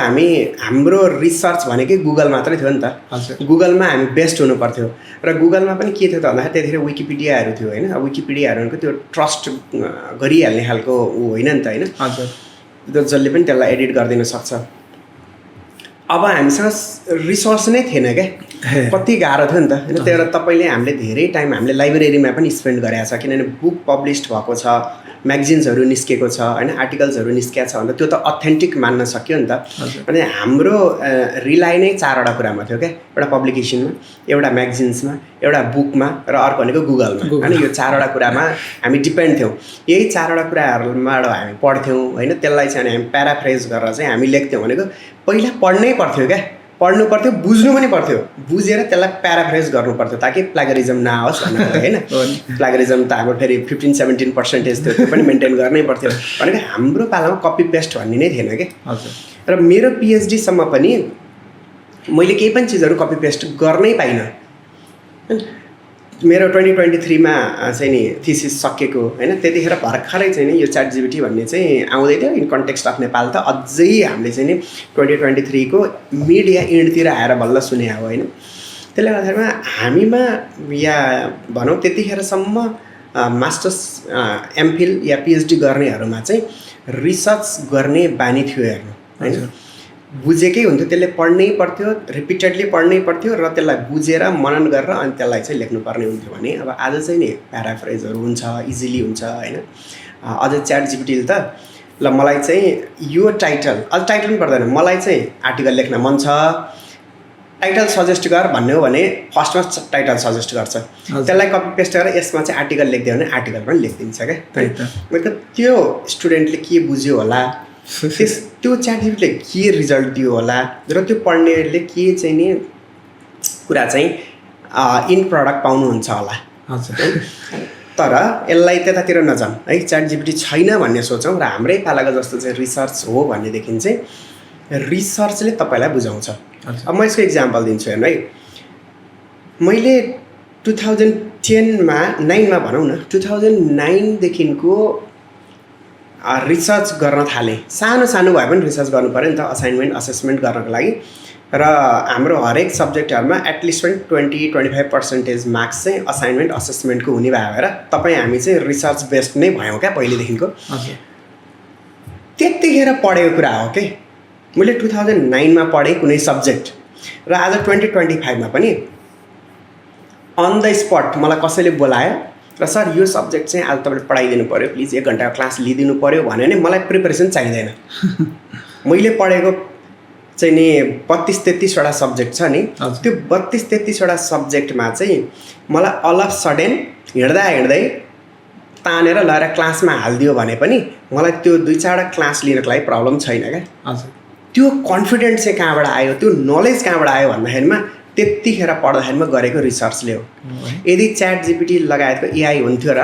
हाम्रो रिसर्च भनेकै गुगल मात्रै थियो नि त। गुगलमा हामी बेस्ट हुनु पर्थ्यो। र गुगलमा पनि के थियो त भन्दाखेरि त्यतिखेर विकिपिडियाहरू थियो होइन। विकिपिडियाहरूको त्यो ट्रस्ट गरिहाल्ने खालको होइन नि त होइन। जसले पनि त्यसलाई एडिट गरिदिन सक्छ। अब हामीसँग रिसोर्स नै थिएन क्या, कति गाह्रो थियो नि त होइन। त्यही भएर तपाईँले हामीले धेरै टाइम हामीले लाइब्रेरीमा पनि स्पेन्ड गरेको छ, किनभने बुक पब्लिस्ड भएको छ, म्यागजिन्सहरू निस्केको छ होइन, आर्टिकल्सहरू निस्किएको छ भने त्यो त अथेन्टिक मान्न सक्यो नि त। अनि हाम्रो रिलाइ नै 4वटा कुरामा थियो क्या, एउटा पब्लिकेसनमा, एउटा म्यागजिन्समा, एउटा बुकमा र अर्को भनेको गुगलमा होइन। यो 4वटा कुरामा हामी डिपेन्ड थियौँ। यही 4वटा कुराहरूबाट हामी पढ्थ्यौँ होइन। त्यसलाई चाहिँ हामी प्याराफ्रेज गरेर चाहिँ हामी लेख्थ्यौँ भनेको पहिला पढ्नै पर्थ्यो क्या, पढ्नु पर्थ्यो, बुझ्नु पनि पर्थ्यो, बुझेर त्यसलाई प्याराफ्रेज गर्नु पर्थ्यो ताकि प्लागरिजम नआओस् भनेर होइन। प्लागरिजम त हाम्रो फेरि 15-17% थियो, त्यो पनि मेन्टेन गर्नै पर्थ्यो भनेको हाम्रो पालामा कपी पेस्ट भन्ने नै थिएन क्या। र मेरो पिएचडीसम्म पनि मैले केही पनि चिजहरू कपी पेस्ट गर्नै पाइनँ। मेरो 2023मा चाहिँ नि थिसिस सकेको होइन। त्यतिखेर भर्खरै चाहिँ नि यो च्याट जिपिटी भन्ने चाहिँ आउँदै थियो इन कन्टेक्स्ट अफ नेपाल। त अझै हामीले चाहिँ नि 2023को मिडिया इन्डतिर आएर बल्ल सुने हो होइन। त्यसले गर्दाखेरिमा हामीमा या भनौँ त्यतिखेरसम्म मास्टर्स एमफिल या पिएचडी गर्नेहरूमा चाहिँ रिसर्च गर्ने बानी थियो हेर्नु होइन बुझेकै हुन्थ्यो त्यसले पढ्नै पर्थ्यो रिपिटेडली पढ्नै पर्थ्यो र त्यसलाई बुझेर मनन गरेर अनि त्यसलाई चाहिँ लेख्नुपर्ने हुन्थ्यो भने अब आज चाहिँ नि प्याराफ्रेजहरू हुन्छ इजिली हुन्छ होइन अझ च्याट जिपिटीले त ल मलाई चाहिँ यो टाइटल अझ टाइटल पनि पर्दैन मलाई चाहिँ आर्टिकल लेख्न मन छ टाइटल सजेस्ट गर भन्ने हो भने फर्स्टमा टाइटल सजेस्ट गर्छ त्यसलाई कपी पेस्ट गरेर यसमा चाहिँ आर्टिकल लेखिदियो भने आर्टिकल पनि लेखिदिन्छ क्या मतलब त्यो स्टुडेन्टले के बुझ्यो होला त्यो च्याट जिपिटीले के रिजल्ट दियो होला र त्यो पढ्नेले के चाहिँ नि कुरा चाहिँ इन प्रडक्ट पाउनुहुन्छ होला तर यसलाई त्यतातिर नजाउँ है च्याट जिपिटी छैन भन्ने सोचौँ र हाम्रै पालाको जस्तो चाहिँ रिसर्च हो भनेदेखि चाहिँ रिसर्चले तपाईँलाई बुझाउँछ अब म यसको इक्जाम्पल दिन्छु हेर्नु है मैले 2010मा 9मा भनौँ न 2009देखिको रिसर्च गर्न थालेँ सानो सानो भए पनि रिसर्च गर्नु पऱ्यो नि त असाइनमेन्ट असेसमेन्ट गर्नको लागि र हाम्रो हरेक सब्जेक्टहरूमा एटलिस्ट पनि 20-25% मार्क्स चाहिँ असाइनमेन्ट असेसमेन्टको हुने भएर तपाईँ हामी चाहिँ रिसर्च बेस्ड नै भयौँ क्या पहिलेदेखिको त्यतिखेर पढेको कुरा हो कि मैले 2009मा पढेँ कुनै सब्जेक्ट र आज 2025मा पनि अन द स्पट मलाई कसैले बोलायो र सर यो सब्जेक्ट चाहिँ आज तपाईँले पढाइदिनु पऱ्यो प्लिज 1 घन्टाको क्लास लिइदिनु पऱ्यो भने नि मलाई प्रिपरेसन चाहिँदैन मैले पढेको चाहिँ नि 32-33वटा सब्जेक्ट छ नि त्यो 32-33वटा सब्जेक्टमा चाहिँ मलाई अल अफ सडन हिँड्दै तानेर लगाएर क्लासमा हालिदियो भने पनि मलाई त्यो 2-4वटा क्लास लिनको लागि प्रब्लम छैन क्या त्यो कन्फिडेन्स चाहिँ कहाँबाट आयो त्यो नलेज कहाँबाट आयो भन्दाखेरिमा त्यतिखेर पढ्दाखेरिमा गरेको रिसर्चले हो यदि च्याट जिपिटी लगायतको एआई हुन्थ्यो र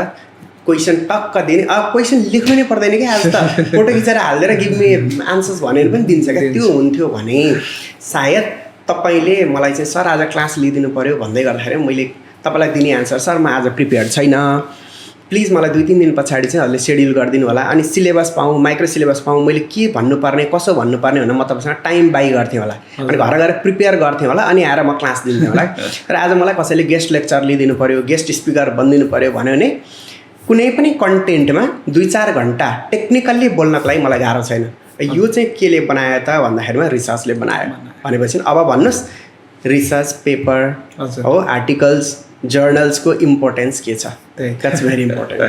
क्वेसन टक्क दिने अब क्वेसन लेख्नु नै पर्दैन कि आज त फोटो खिचेर हालिदिएर गिभ मी आन्सर्स भनेर पनि दिन्छ क्या त्यो हुन्थ्यो भने सायद तपाईँले मलाई चाहिँ सर आज क्लास लिइदिनु पऱ्यो भन्दै गर्दाखेरि मैले तपाईँलाई दिने आन्सर सर म आज प्रिपेयर छैन प्लिज मलाई 2-3 दिन पछाडि चाहिँ हजुरले सेड्युल गरिदिनु होला अनि सिलेबस पाऊँ माइक्रो सिलेबस पाऊँ मैले के भन्नुपर्ने कसो भन्नुपर्ने भनेर म तपाईँसँग टाइम बाई गर्थेँ होला अनि घर गएर प्रिपेयर गर्थेँ होला अनि आएर म क्लास दिन्थेँ होला र आज मलाई कसैले गेस्ट लेक्चर लिइदिनु पऱ्यो गेस्ट स्पिकर बनिदिनु पऱ्यो भन्यो भने कुनै पनि कन्टेन्टमा 2-4 घन्टा टेक्निकल्ली बोल्नको लागि मलाई गाह्रो छैन यो चाहिँ केले बनायो त भन्दाखेरिमा रिसर्चले बनायो भनेपछि अब भन्नुहोस् रिसर्च पेपर हो आर्टिकल्स जर्नल्सको इम्पोर्टेन्स के छ द्याट्स भेरी इम्पोर्टेन्ट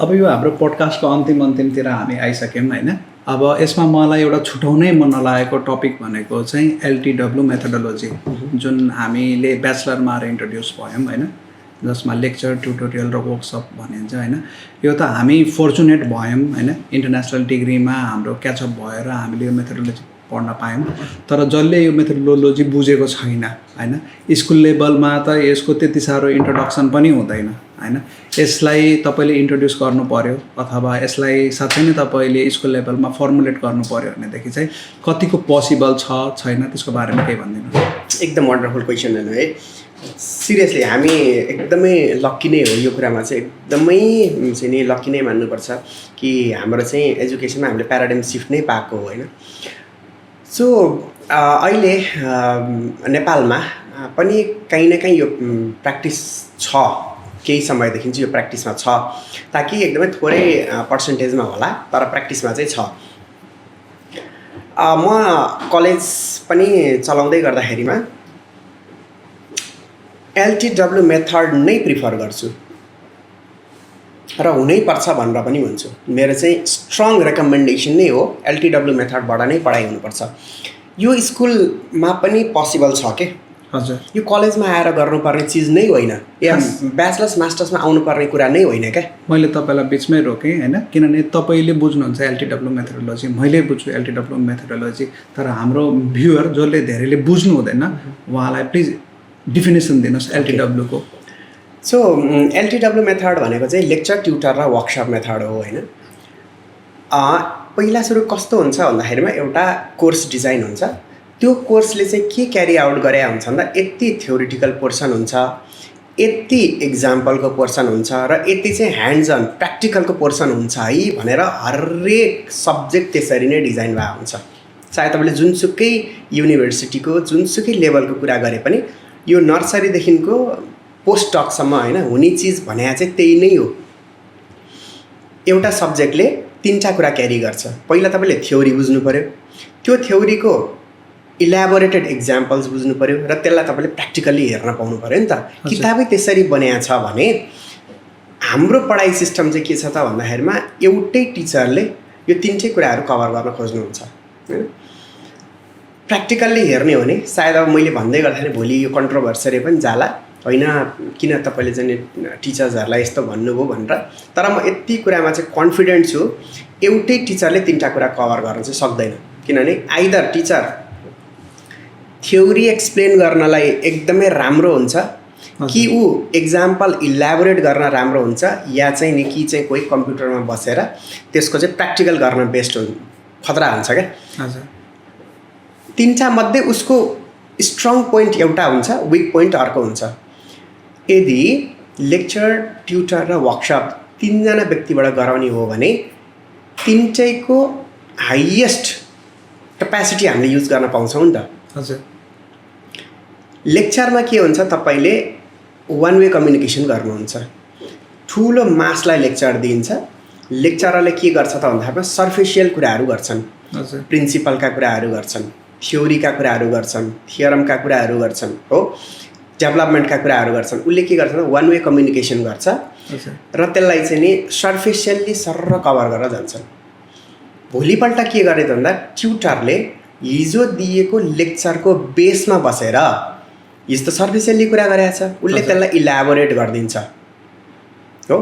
अब यो हाम्रो पोडकास्टको अन्तिमतिर हामी आइसक्यौँ होइन अब यसमा मलाई एउटा छुट्याउनै मन नलागेको टपिक भनेको चाहिँ एलटिडब्ल्यू मेथोडोलोजी जुन हामीले ब्याचलरमा इन्ट्रोड्युस भयौँ होइन जसमा लेक्चर ट्युटोरियल र वर्कसप भनिन्छ होइन यो त हामी फर्चुनेट भयौँ होइन इन्टरनेसनल डिग्रीमा हाम्रो क्याचअप भएर हामीले यो मेथोडोलोजी पढ्न पायौँ तर जसले यो मेथोडोलोजी बुझेको छैन होइन स्कुल लेभलमा त यसको त्यति साह्रो इन्ट्रोडक्सन पनि हुँदैन होइन यसलाई तपाईँले इन्ट्रोड्युस गर्नु पऱ्यो अथवा यसलाई साँच्चै नै तपाईँले स्कुल लेभलमा फर्मुलेट गर्नु पऱ्यो भनेदेखि चाहिँ कतिको पोसिबल छैन त्यसको बारेमा केही भनिदिनु एकदम वन्डरफुल क्वेसन है सिरियसली हामी एकदमै लक्की नै हो यो कुरामा चाहिँ एकदमै चाहिँ नि लक्की नै मान्नुपर्छ कि हाम्रो चाहिँ एजुकेसनमा हामीले प्याराडाइम सिफ्ट नै पाएको हो होइन सो अहिले नेपालमा पनि कहीँ न कहीँ यो प्र्याक्टिस छ केही समयदेखि चाहिँ यो प्र्याक्टिसमा छ ताकि एकदमै थोरै पर्सेन्टेजमा होला तर प्र्याक्टिसमा चाहिँ छ म कलेज पनि चलाउँदै गर्दाखेरिमा एलटिडब्ल्यू मेथड नै प्रिफर गर्छु र हुनैपर्छ भनेर पनि भन्छु मेरो चाहिँ स्ट्रङ रेकमेन्डेसन नै हो एलटिडब्ल्यू मेथडबाट नै पढाइ हुनुपर्छ यो स्कुलमा पनि पोसिबल छ के हजुर यो कलेजमा आएर गर्नुपर्ने चिज नै होइन या ब्याचलर्स मास्टर्समा आउनुपर्ने कुरा नै होइन क्या मैले तपाईँलाई बिचमै रोकेँ होइन किनभने तपाईँले बुझ्नुहुन्छ एलटिडब्ल्यू मेथोडोलोजी मैले बुझ्छु एलटिडब्ल्यू मेथोडोलोजी तर हाम्रो भ्युअर जसले धेरैले बुझ्नु हुँदैन उहाँलाई प्लिज डिफिनेसन दिनुहोस् एलटिडब्ल्यूको सो एलटिडब्ल्यू मेथड भनेको चाहिँ लेक्चर ट्युटर र वर्कसप मेथड हो होइन पहिला सुरु कस्तो हुन्छ भन्दाखेरिमा एउटा कोर्स डिजाइन हुन्छ त्यो कोर्सले चाहिँ के क्यारी आउट गरे हुन्छ भन्दा यति थ्योरिटिकल पोर्सन हुन्छ यति इक्जाम्पलको पोर्सन हुन्छ र यति चाहिँ ह्यान्ड्स अन प्र्याक्टिकलको पोर्सन हुन्छ है भनेर हरेक सब्जेक्ट त्यसरी नै डिजाइन भएको हुन्छ चाहे तपाईँले जुनसुकै युनिभर्सिटीको जुनसुकै लेभलको कुरा गरे पनि यो नर्सरीदेखिको पोस्ट डकसम्म होइन हुने चिज भने चाहिँ त्यही नै हो। एउटा सब्जेक्टले 3टा कुरा क्यारी गर्छ। पहिला तपाईँले थ्योरी बुझ्नु पऱ्यो, त्यो थ्योरीको इलाबोरेटेड इक्जाम्पल्स बुझ्नु पऱ्यो र त्यसलाई तपाईँले प्र्याक्टिकल्ली हेर्न पाउनु पऱ्यो नि त। किताबै त्यसरी बनिएको छ भने हाम्रो पढाइ सिस्टम चाहिँ के छ त भन्दाखेरिमा एउटै टिचरले यो 3टै कुराहरू कभर गर्न खोज्नुहुन्छ होइन। प्र्याक्टिकल्ली हेर्ने हो भने सायद अब मैले भन्दै गर्दाखेरि भोलि यो कन्ट्रोभर्सरी पनि जाला होइन, किन तपाईँले चाहिँ टिचर्सहरूलाई यस्तो भन्नुभयो भनेर। तर म यति कुरामा चाहिँ कन्फिडेन्ट छु, एउटै टिचरले 3टा कुरा कभर गर्न चाहिँ सक्दैन। किनभने आइदर टिचर थ्योरी एक्सप्लेन गर्नलाई एकदमै राम्रो हुन्छ कि ऊ एक्जाम्पल इलाबोरेट गर्न राम्रो हुन्छ, या चाहिँ नि कि चाहिँ कोही कम्प्युटरमा बसेर त्यसको चाहिँ प्र्याक्टिकल गर्न बेस्ट खतरा हुन्छ क्या। 3टा मध्ये उसको स्ट्रङ पोइन्ट एउटा हुन्छ, विक पोइन्ट अर्को हुन्छ। यदि लेक्चर, ट्युटर र वर्कसप 3जना व्यक्तिबाट गराउने हो भने 3टैको हाइएस्ट क्यापेसिटी हामीले युज गर्न पाउँछौँ नि त। हजुर। लेक्चरमा के हुन्छ, तपाईँले वान वे कम्युनिकेसन गर्नुहुन्छ। ठुलो मासलाई लेक्चर दिइन्छ, लेक्चररले के गर्छ त भन्दाखेरि सर्फेसियल कुराहरू गर्छन्, प्रिन्सिपलका कुराहरू गर्छन्, थ्योरीका कुराहरू गर्छन्, थियरमका कुराहरू गर्छन्, हो डेभलपमेन्टका कुराहरू गर्छन्। उसले के गर्छ त वान वे कम्युनिकेसन गर्छ र त्यसलाई चाहिँ नि सर्फेसियल्ली सर्र कभर गरेर जान्छन्। भोलिपल्ट के गर्ने त भन्दा ट्युटरले हिजो दिएको लेक्चरको बेसमा बसेर हिजो त सर्फेसियल्ली कुरा गरेको छ, उसले त्यसलाई इलाबोरेट गरिदिन्छ हो।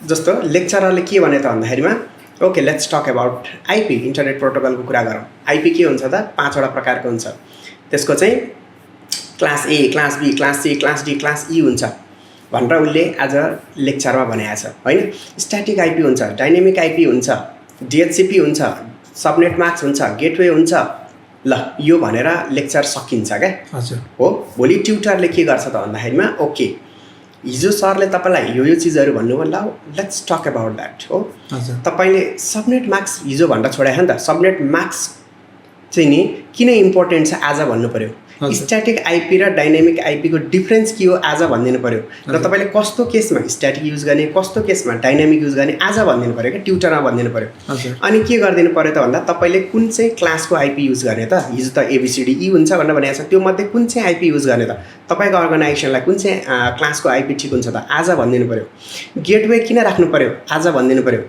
जस्तो लेक्चररले के भने त भन्दाखेरिमा okay let's talk about IP, internet प्रोटोकलको कुरा गरौँ। आइपी के हुन्छ त 5वटा प्रकारको हुन्छ। त्यसको चाहिँ class A, class B, class C, class D, class E हुन्छ भनेर उसले आज लेक्चरमा भनेको छ होइन। स्ट्याटिक आइपी हुन्छ, डाइनामिक आइपी हुन्छ, डिएचसिपी हुन्छ, सबनेट मास्क हुन्छ, गेटवे हुन्छ, ल यो भनेर लेक्चर सकिन्छ क्या। हजुर। हो भोलि ट्युटरले के गर्छ त भन्दाखेरिमा ओके हिजो सरले तपाईँलाई यो चिजहरू भन्नुभयो, ल लेट्स टक अबाउट द्याट हो। तपाईँले सबनेट मार्क्स हिजो भनेर छोडायो नि त, सबनेट मार्क्स चाहिँ नि किन इम्पोर्टेन्ट छ आज भन्नु पऱ्यो। स्ट्याटिक आइपी र डाइनामिक आइपीको डिफ्रेन्स के हो आज भनिदिनु पऱ्यो र तपाईँले कस्तो केसमा स्ट्याटिक युज गर्ने, कस्तो केसमा डाइनामिक युज गर्ने आज भनिदिनु पऱ्यो क्या, ट्युटरमा भनिदिनु पऱ्यो। अनि के गरिदिनु पऱ्यो त भन्दा तपाईँले कुन चाहिँ क्लासको आइपी युज गर्ने त, हिजो त एबिसिडी ई हुन्छ भनेर भनेको छ, त्यो मध्ये कुन चाहिँ आइपी युज गर्ने त, तपाईँको अर्गनाइजेसनलाई कुन चाहिँ क्लासको आइपी ठिक हुन्छ त आज भनिदिनु पऱ्यो। गेटवे किन राख्नु पऱ्यो आज भनिदिनु पऱ्यो।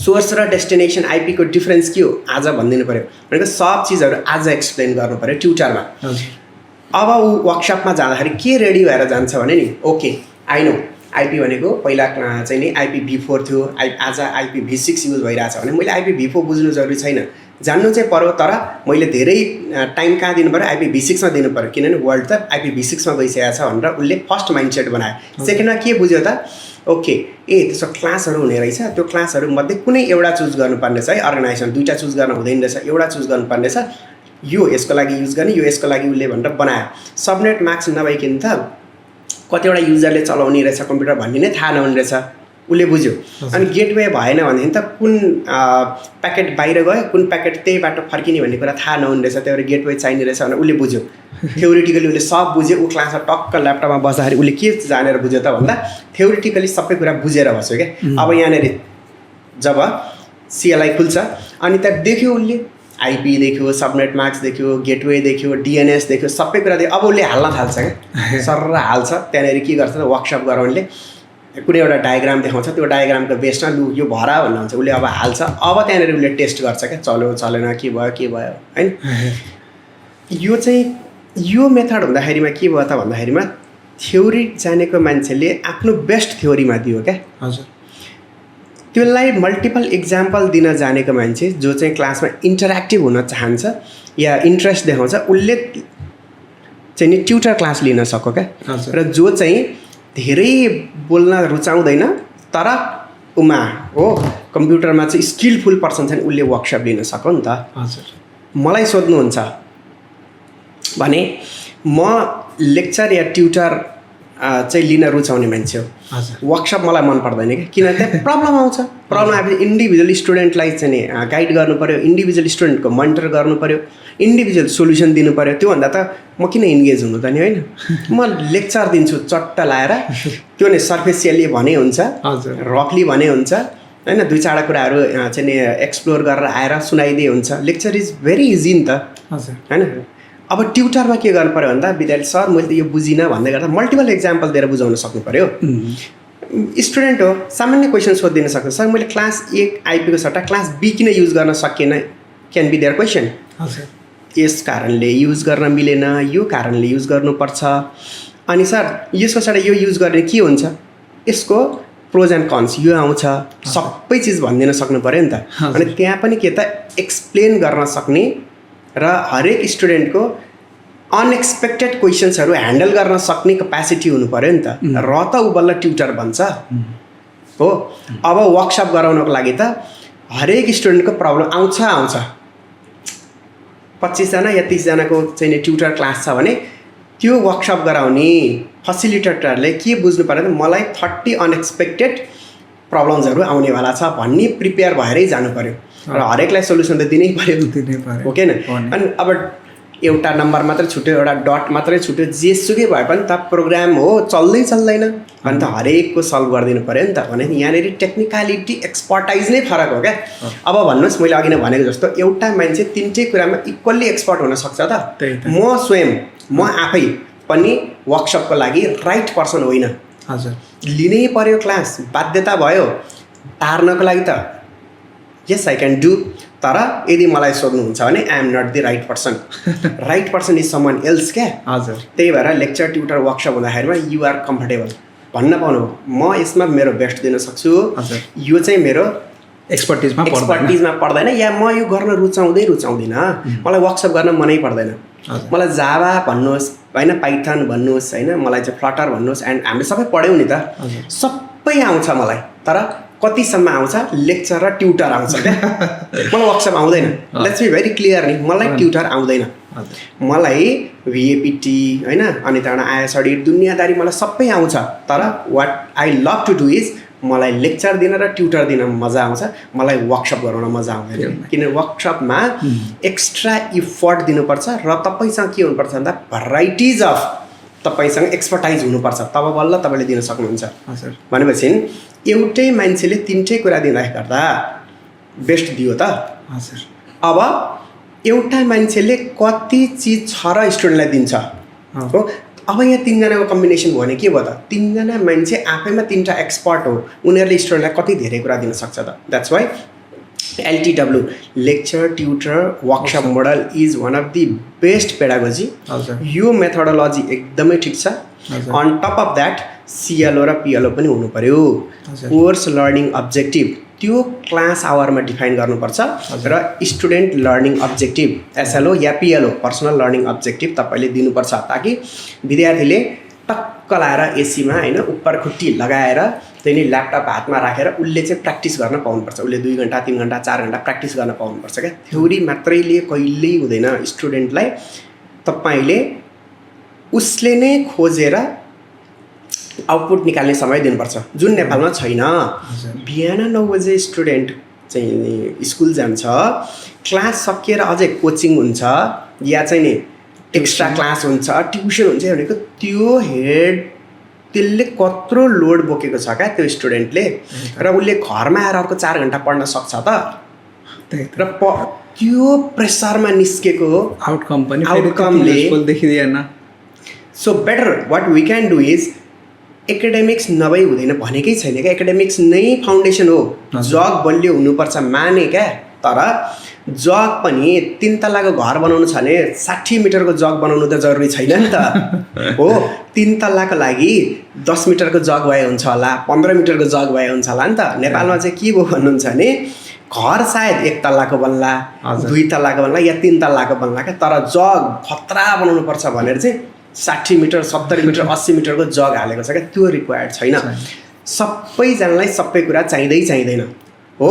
सोर्स र डेस्टिनेसन आइपीको डिफ्रेन्स के हो आज भनिदिनु पऱ्यो। भनेको सब चिजहरू आज एक्सप्लेन गर्नु पऱ्यो ट्युटरमा। अब ऊ वर्कसपमा जाँदाखेरि के रेडी भएर जान्छ भने नि ओके आई नो आइपी भनेको पहिला चाहिँ नि आइपी V4 थियो, आज आइपी V6 युज भइरहेछ भने मैले आइपी V4 बुझ्नु जरुरी छैन, जान्नु चाहिँ पर्यो, तर मैले धेरै टाइम कहाँ दिनु पऱ्यो आइपी V6 मा दिनु पऱ्यो, किनभने वर्ल्ड त आइपी V6 मा गइसकेको छ भनेर उसले फर्स्ट माइन्डसेट बनायो। सेकेन्डमा के बुझ्यो त ओके त्यसो क्लासहरू हुने रहेछ, त्यो क्लासहरू मध्ये कुनै एउटा चुज गर्नुपर्ने छ है, अर्गनाइजेसन 2टा चुज गर्न हुँदैन रहेछ, एउटा चुज गर्नुपर्ने छ, यो यसको लागि युज गर्ने, यो यसको लागि उसले भनेर बनायो। सबनेट मार्क्स नभइकन त कतिवटा युजरले चलाउने रहेछ कम्प्युटर भन्ने नै थाहा नहुने रहेछ, उसले बुझ्यो। अनि गेटवे भएन भनेदेखि त कुन प्याकेट बाहिर गयो, कुन प्याकेट त्यही बाटो फर्किने भन्ने कुरा थाहा नहुने रहेछ, त्यही भएर गेटवे चाहिने रहेछ भनेर उसले बुझ्यो। थ्योरिटिकली उसले सब बुझ्यो। ऊ क्लासमा टक्क ल्यापटपमा बस्दाखेरि उसले के जानेर बुझ्यो त भन्दा थ्योरिटिकली सबै कुरा बुझेर बस्यो क्या। अब यहाँनिर जब सिएलआई खुल्छ अनि त्यहाँ देख्यो उसले आइपी देख्यो, सबनेट मार्क्स देख्यो, गेटवे देख्यो, डिएनएस देख्यो, सबै कुरा देख्यो। अब उसले हाल्न थाल्छ क्या, सरर हाल्छ। त्यहाँनिर के गर्छ त वर्कसप गराउनेले कुनै एउटा डायग्राम देखाउँछ, त्यो डायग्रामको बेसमा लु यो भरा भन्नुहुन्छ, उसले अब हाल्छ। अब त्यहाँनिर उसले टेस्ट गर्छ क्या, चल्यो चलेन, के भयो होइन। यो चाहिँ यो मेथड हुँदाखेरिमा के भयो त भन्दाखेरिमा थ्योरी जानेको मान्छेले आफ्नो बेस्ट थ्योरीमा दियो क्या। हजुर। त्यसलाई मल्टिपल इक्जाम्पल दिन जानेको मान्छे जो चाहिँ क्लासमा इन्टरेक्टिभ हुन चाहन्छ या इन्ट्रेस्ट देखाउँछ उसले चाहिँ नि ट्युटर क्लास लिन सक्यो क्या। र जो चाहिँ धेरै बोल्न रुचाउँदैन तर उमा हो कम्प्युटरमा चाहिँ स्किलफुल पर्सन छ नि उसले वर्कसप लिन सक्यो नि त। हजुर। मलाई सोध्नुहुन्छ भने म लेक्चर या ट्युटर चाहिँ लिन रुचाउने मान्छे हो। हजुर वर्कसप मलाई मन पर्दैन कि किनभने त्यहाँ प्रब्लम आउँछ। प्रब्लम आएपछि इन्डिभिजुअल स्टुडेन्टलाई चाहिँ नि गाइड गर्नु पऱ्यो, इन्डिभिजुअल स्टुडेन्टको मोनिटर गर्नु पऱ्यो, इन्डिभिजुअल सोल्युसन दिनु पऱ्यो। त्योभन्दा त म किन इन्गेज हुनु त नि, होइन? म लेक्चर दिन्छु चट्ट लाएर, त्यो नि सर्फेसियली भने हुन्छ, हजुर रफली भने हुन्छ, होइन? दुई चारवटा कुराहरू चाहिँ नि एक्सप्लोर गरेर आएर सुनाइदिए हुन्छ। लेक्चर इज भेरी इजी नि त, हजुर होइन? अब ट्युटरमा के गर्नु पऱ्यो भन्दा विद्यार्थी सर मैले त यो बुझिनँ भन्दै गर्दा मल्टिपल इक्जाम्पल दिएर बुझाउन सक्नु पऱ्यो। स्टुडेन्ट हो, सामान्य क्वेसन सोधिदिन सक्छ, सर मैले क्लास 1 आइपीको सट्टा क्लास बी किन युज गर्न सकेन, क्यान बी देयर क्वेसन। हजुर यस कारणले युज गर्न मिलेन, यो कारणले युज गर्नुपर्छ। अनि सर यसको सट्टा यो युज गर्ने के हुन्छ, यसको प्रोज एन्ड कन्स यो आउँछ, सबै चिज भनिदिन सक्नु पऱ्यो नि त। अनि त्यहाँ पनि के त एक्सप्लेन गर्न सक्ने र हरेक स्टुडेन्टको अनएक्सपेक्टेड क्वेसन्सहरू ह्यान्डल गर्न सक्ने क्यापेसिटी हुनु पऱ्यो नि त, र त ऊ बल्ल ट्युटर बन्छ हो। अब वर्कसप गराउनको लागि त हरेक स्टुडेन्टको प्रब्लम आउँछ। 25 जना या 30 जनाको चाहिँ ट्युटर क्लास छ भने त्यो वर्कसप गराउने फेसिलिटेटरले के बुझ्नु पर्यो भने मलाई 30 अनएक्सपेक्टेड प्रब्लम्सहरू आउनेवाला छ भन्ने प्रिपेयर भएरै जानु पऱ्यो र हरेकलाई सोल्युसन त दिनै पऱ्यो, हो किन? अनि अब एउटा नम्बर मात्रै छुट्यो, एउटा डट मात्रै छुट्यो, जेसुकै भए पनि त प्रोग्राम हो, चल्दैन अनि त हरेकको सल्भ गरिदिनु पऱ्यो नि त। भने यहाँनिर टेक्निकलिटी एक्सपर्टाइज नै फरक हो क्या। अब भन्नुहोस् मैले अघि नै भनेको जस्तो एउटा मान्छे तिनटै कुरामा इक्वल्ली एक्सपर्ट हुनसक्छ त। म स्वयं म आफै पनि वर्कसपको लागि राइट पर्सन होइन। हजुर लिनै पर्यो क्लास, बाध्यता भयो तार्नको लागि त यस आई क्यान डु। तर यदि मलाई सोध्नुहुन्छ भने I am not the right person. Right person is someone else क्या। हजुर त्यही भएर लेक्चर ट्युटर वर्कसप हुँदाखेरिमा यु आर कम्फर्टेबल भन्न पाउनु, म यसमा मेरो बेस्ट दिन सक्छु, यो चाहिँ मेरो एक्सपर्टिजमा पर्दैन, या म यो गर्न रुचाउँदिनँ, मलाई वर्कसप गर्न मनै पर्दैन। मलाई जावा भन्नुहोस्, होइन, पाइथन भन्नुहोस्, होइन, मलाई चाहिँ फ्लटर भन्नुहोस्, एन्ड हामीले सबै पढ्यौँ नि त, सबै आउँछ मलाई। तर कतिसम्म आउँछ, लेक्चर र ट्युटर आउँछ क्या। मलाई वर्कसप आउँदैन। लेट्स बी भेरी क्लियर नि, मलाई ट्युटर आउँदैन। मलाई भिएपिटी, होइन, अनि त्यहाँबाट आइएस अडिट दुनियाँदारी मलाई सबै आउँछ। तर what I love to do is मलाई लेक्चर दिन र ट्युटर दिन मजा आउँछ, मलाई वर्कसप गराउन मजा आउँदैन। किन वर्कसपमा एक्स्ट्रा इफर्ट दिनुपर्छ र तपाईँसँग के हुनुपर्छ भन्दा भराइटिज अफ तपाईँसँग एक्सपर्टाइज हुनुपर्छ, तब बल्ल तपाईँले दिन सक्नुहुन्छ। भनेपछि एउटै मान्छेले तिनटै कुरा दिँदा गर्दा बेस्ट दियो त। अब एउटा मान्छेले कति चिज छ र स्टुडेन्टलाई दिन्छ हो। अब यहाँ 3 जनाको कम्बिनेसन भयो भने के भयो त, 3 जना मान्छे आफैमा 3टा एक्सपर्ट हो, उनीहरूले स्टुडेन्टलाई कति धेरै कुरा दिन सक्छ त। That's why LTW lecture tutor workshop model is one of the best pedagogy. यो मेथोडोलोजी एकदमै ठिक छ। On top of that CLO र PLO पनि हुनु पर्यो। कोर्स लर्निङ अब्जेक्टिभ त्यो क्लास आवरमा डिफाइन गर्नुपर्छ र स्टुडेन्ट लर्निङ अब्जेक्टिभ SLO या PLO पर्सनल लर्निङ अब्जेक्टिभ तपाईँले दिनुपर्छ, ताकि विद्यार्थीले टक्क लाएर एसीमा, होइन, उप्पर खुट्टी लगाएर त्यही नै ल्यापटप हातमा राखेर उसले चाहिँ प्र्याक्टिस गर्न पाउनुपर्छ। उसले 2 घन्टा 3 घन्टा 4 घन्टा प्र्याक्टिस गर्न पाउनुपर्छ क्या। थ्योरी मात्रैले कहिल्यै हुँदैन। स्टुडेन्टलाई तपाईँले उसले नै खोजेर आउटपुट निकाल्ने समय दिनुपर्छ, जुन नेपालमा छैन। बिहान 9 बजे स्टुडेन्ट चाहिँ स्कुल जान्छ, क्लास सकिएर अझै कोचिङ हुन्छ या चाहिँ नि एक्स्ट्रा क्लास हुन्छ, ट्युसन हुन्छ भनेको त्यो हेड त्यसले कत्रो लोड बोकेको छ क्या त्यो स्टुडेन्टले, र उसले घरमा आएर अर्को 4 घन्टा पढ्न सक्छ त। र त्यो प्रेसरमा निस्केको आउटकमले देखिँदैन। So better what we can do is academics नभई हुँदैन भनेकै छैन क्या। एकाडेमिक्स नै फाउन्डेसन हो। जग बलियो हुनुपर्छ माने क्या। तर जग पनि 3 तल्लाको घर बनाउनु छ भने 60 मिटरको जग बनाउनु त जरुरी छैन नि त हो। 3 तल्लाको लागि 10 मिटरको जग भए हुन्छ होला, 15 मिटरको जग भए हुन्छ होला नि त। नेपालमा चाहिँ के भयो भन्नुहुन्छ भने घर सायद 1 तल्लाको बन्ला, 2 तल्लाको बन्ला या 3 तल्लाको बन्ला क्या, तर जग खतरा बनाउनु पर्छ भनेर चाहिँ 60 मिटर 70 मिटर 80 मिटरको जग हालेको छ क्या। त्यो रिक्वायर्ड छैन। सबैजनालाई सबै कुरा चाहिँदैन हो।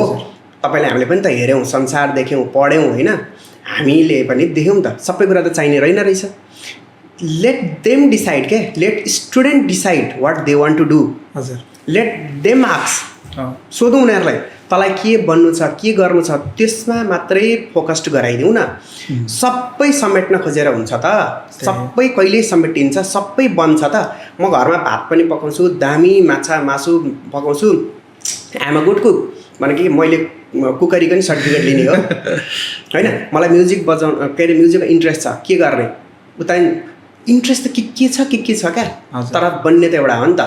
तपाईँले हामीले पनि त हेऱ्यौँ, संसार देख्यौँ, पढ्यौँ, होइन, हामीले पनि देख्यौँ त सबै कुरा त चाहिने रहेछ। लेट देम डिसाइड के, let student decide what they want to do, हजुर लेट देम आस्क, सोधौँ उनीहरूलाई तँलाई के बन्नु छ के गर्नु छ, त्यसमा मात्रै फोकस्ड गराइदिउँ न। सबै समेट्न खोजेर हुन्छ त, सबै कहिले समेटिन्छ, सबै बन्छ त। म घरमा भात पनि पकाउँछु, दामी माछा मासु पकाउँछु, आम अ गुड कुक भने कि मैले कुकरी पनि सर्टिफिकेट लिने हो होइन। मलाई म्युजिक बजाउनु के अरे म्युजिकमा इन्ट्रेस्ट छ, के गर्ने उता इन्ट्रेस्ट त के छ क्या, तर बन्ने त एउटा हो नि त।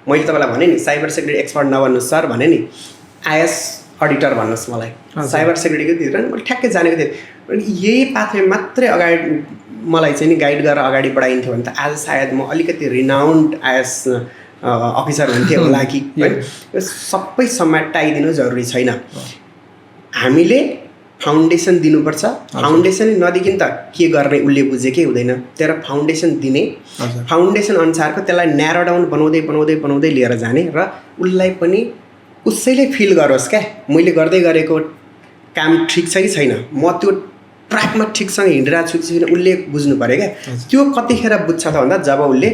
मैले तपाईँलाई भने नि साइबर सेक्युरिटी एक्सपर्ट नबन्नुहोस् सर भने नि, आइएस अडिटर भन्नुहोस् मलाई, साइबर सेक्युरिटीको तिर मैले ठ्याक्कै जानेको थिएँ। यही पाथवे मात्रै अगाडि मलाई चाहिँ नि गाइड गरेर अगाडि बढाइन्थ्यो भने त आज सायद म अलिकति रिनाउन्ड आइएस अफिसर हुन्थेँ होला कि होइन। यो सबै समेटाइदिनु जरुरी छैन, हामीले फाउन्डेसन दिनुपर्छ। फाउन्डेसन नदिकन त के गर्ने उसले बुझेकै हुँदैन, तर फाउन्डेसन दिने, फाउन्डेसन अनुसारको त्यसलाई न्यारो डाउन बनाउँदै बनाउँदै बनाउँदै लिएर जाने र उसलाई पनि उसैले फिल गरोस् क्या मैले गर्दै गरेको काम ठिक छ कि छैन, म त्यो ट्र्याकमा ठिकसँग हिँडिरहेको छु कि छैन उसले बुझ्नु पऱ्यो क्या। त्यो कतिखेर बुझ्छ त भन्दा जब उसले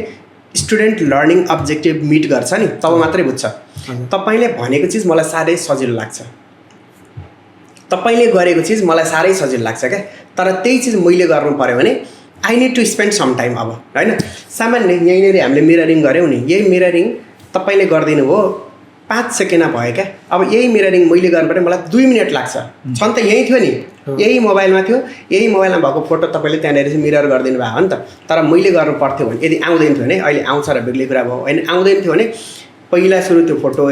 स्टुडेन्ट लर्निङ अब्जेक्टिभ मिट गर्छ नि तब मात्रै बुझ्छ। तपाईँले भनेको चिज मलाई साह्रै सजिलो लाग्छ, तपाईँले गरेको चिज मलाई साह्रै सजिलो लाग्छ क्या, तर त्यही चिज मैले गर्नु पऱ्यो भने I need to spend some time. अब होइन सामान्य यहीँनिर हामीले मिररिङ गऱ्यौँ नि, यही मिररिङ तपाईँले गरिदिनु हो 5 सेकेन्डमा भयो क्या। अब यही मिररिङ मैले गर्नु पऱ्यो मलाई 2 मिनट लाग्छ, छन् त यहीँ थियो नि, यही मोबाइलमा थियो, यही मोबाइलमा भएको फोटो तपाईँले त्यहाँनिर चाहिँ मिरर गरिदिनु भयो नि त। तर मैले गर्नु पर्थ्यो भने यदि आउँदैन थियो भने, अहिले आउँछ र बेग्लै कुरा भयो होइन, आउँदैन थियो भने पहिला सुरु त्यो फोटो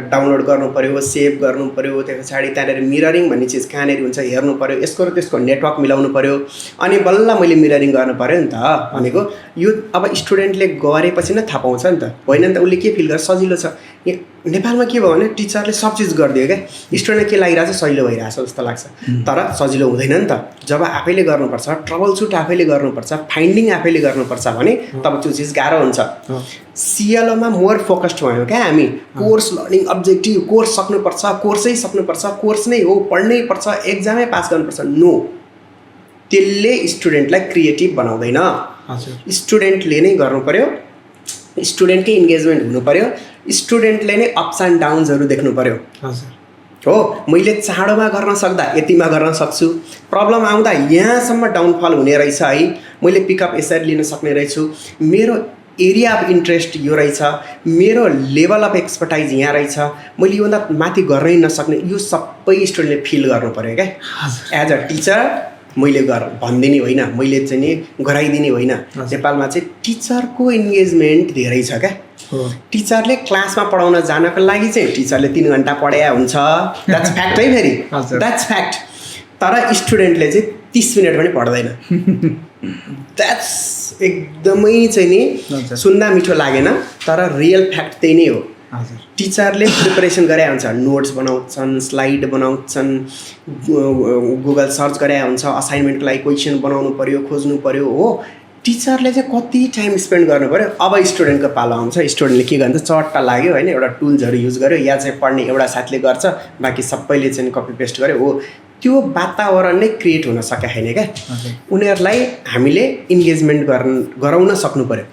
डाउनलोड गर्नु पऱ्यो, सेभ गर्नु पऱ्यो, त्यस पछाडि त्यहाँनिर मिररिङ भन्ने चिज कहाँनिर हुन्छ हेर्नु पऱ्यो, यसको र त्यसको नेटवर्क मिलाउनु पऱ्यो, अनि बल्ल मैले मिररिङ गर्नु पऱ्यो नि त। भनेको यो अब स्टुडेन्टले गरेपछि नै थाहा पाउँछ नि त, होइन नि त। उसले के फिल गर्छ सजिलो छ। नेपालमा के भयो भने टिचरले सब चिज गरिदियो क्या, स्टुडेन्टलाई के लागिरहेको छ सजिलो भइरहेछ जस्तो लाग्छ, तर सजिलो हुँदैन नि त। जब आफैले गर्नुपर्छ, ट्रबल सुट आफैले गर्नुपर्छ, फाइन्डिङ आफैले गर्नुपर्छ भने तब त्यो चिज गाह्रो हुन्छ। सिएलओमा मोर फोकस्ड भयो क्या हामी, कोर्स लर्निङ अब्जेक्टिभ, कोर्स सक्नुपर्छ, कोर्सै सक्नुपर्छ, कोर्स नै हो, पढ्नै पर्छ, एक्जामै पास गर्नुपर्छ। नो, त्यसले स्टुडेन्टलाई क्रिएटिभ बनाउँदैन। स्टुडेन्टले नै गर्नु पऱ्यो, स्टुडेन्टकै इन्गेजमेन्ट हुनु पऱ्यो, स्टुडेन्टले नै अप्स एन्ड डाउन्सहरू देख्नु पऱ्यो। हो मैले चाँडोमा गर्न सक्दा यतिमा गर्न सक्छु, प्रब्लम आउँदा यहाँसम्म डाउनफल हुने रहेछ है, मैले पिकअप यसरी लिन सक्ने रहेछु, मेरो एरिया अफ इन्ट्रेस्ट यो रहेछ, मेरो लेभल अफ एक्सपर्टाइज यहाँ रहेछ, मैले योभन्दा माथि गर्नै नसक्ने, यो सबै स्टुडेन्टले फिल गर्नु पऱ्यो क्या। एज अ टिचर मैले भनिदिने होइन, मैले चाहिँ नि गराइदिने होइन। नेपालमा चाहिँ टिचरको इन्गेजमेन्ट धेरै छ क्या। टिचरले क्लासमा पढाउन जानको लागि चाहिँ टिचरले 3 घन्टा पढाया हुन्छ, द्याट्स फ्याक्ट है, फेरि द्याट्स फ्याक्ट। तर स्टुडेन्टले चाहिँ 30 मिनट पनि पढ्दैन। द्याट्स एकदमै चाहिँ नि सुन्दा मिठो लागेन, तर रियल फ्याक्ट त्यही नै हो। टिचरले प्रिपरेसन गरे हुन्छ, नोट्स बनाउँछन्, स्लाइड बनाउँछन्, गुगल सर्च गरे हुन्छ, असाइनमेन्टको लागि क्वेसन बनाउनु पऱ्यो, खोज्नु पऱ्यो। हो टिचरले चाहिँ कति टाइम स्पेन्ड गर्नु पऱ्यो। अब स्टुडेन्टको पालो आउँछ, स्टुडेन्टले के गर्छ, चट्टा लाग्यो होइन, एउटा टुल्सहरू युज गर्यो, या चाहिँ पढ्ने एउटा साथीले गर्छ, बाँकी सबैले चाहिँ कपी पेस्ट गर्यो। हो त्यो वातावरण नै क्रिएट हुन सकेको छैन क्या। उनीहरूलाई हामीले इन्गेजमेन्ट गराउन सक्नु पऱ्यो।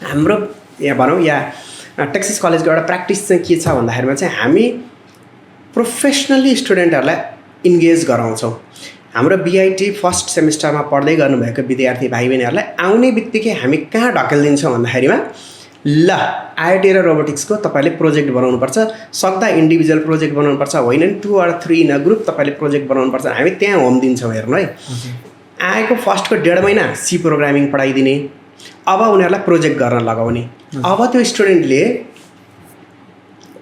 हाम्रो यहाँ भनौँ या टेक्सास कलेजको एउटा प्र्याक्टिस चाहिँ के छ भन्दाखेरिमा चाहिँ हामी प्रोफेसनली स्टुडेन्टहरूलाई इन्गेज गराउँछौँ। हाम्रो बिआइटी फर्स्ट सेमिस्टरमा पढ्दै गर्नुभएको विद्यार्थी भाइ बहिनीहरूलाई आउने बित्तिकै हामी कहाँ ढकेलिदिन्छौँ भन्दाखेरिमा ल आइटी र रोबोटिक्सको तपाईँले प्रोजेक्ट बनाउनुपर्छ, सक्दा इन्डिभिजुअल प्रोजेक्ट बनाउनुपर्छ, होइन नि 2 or 3 इन अ ग्रुप तपाईँले प्रोजेक्ट बनाउनुपर्छ। हामी त्यहाँ होम दिन्छौँ। हेर्नु है, आएको फर्स्टको 1.5 महिना सी प्रोग्रामिङ पढाइदिने, अब उनीहरूलाई प्रोजेक्ट गर्न लगाउने। अब त्यो स्टुडेन्टले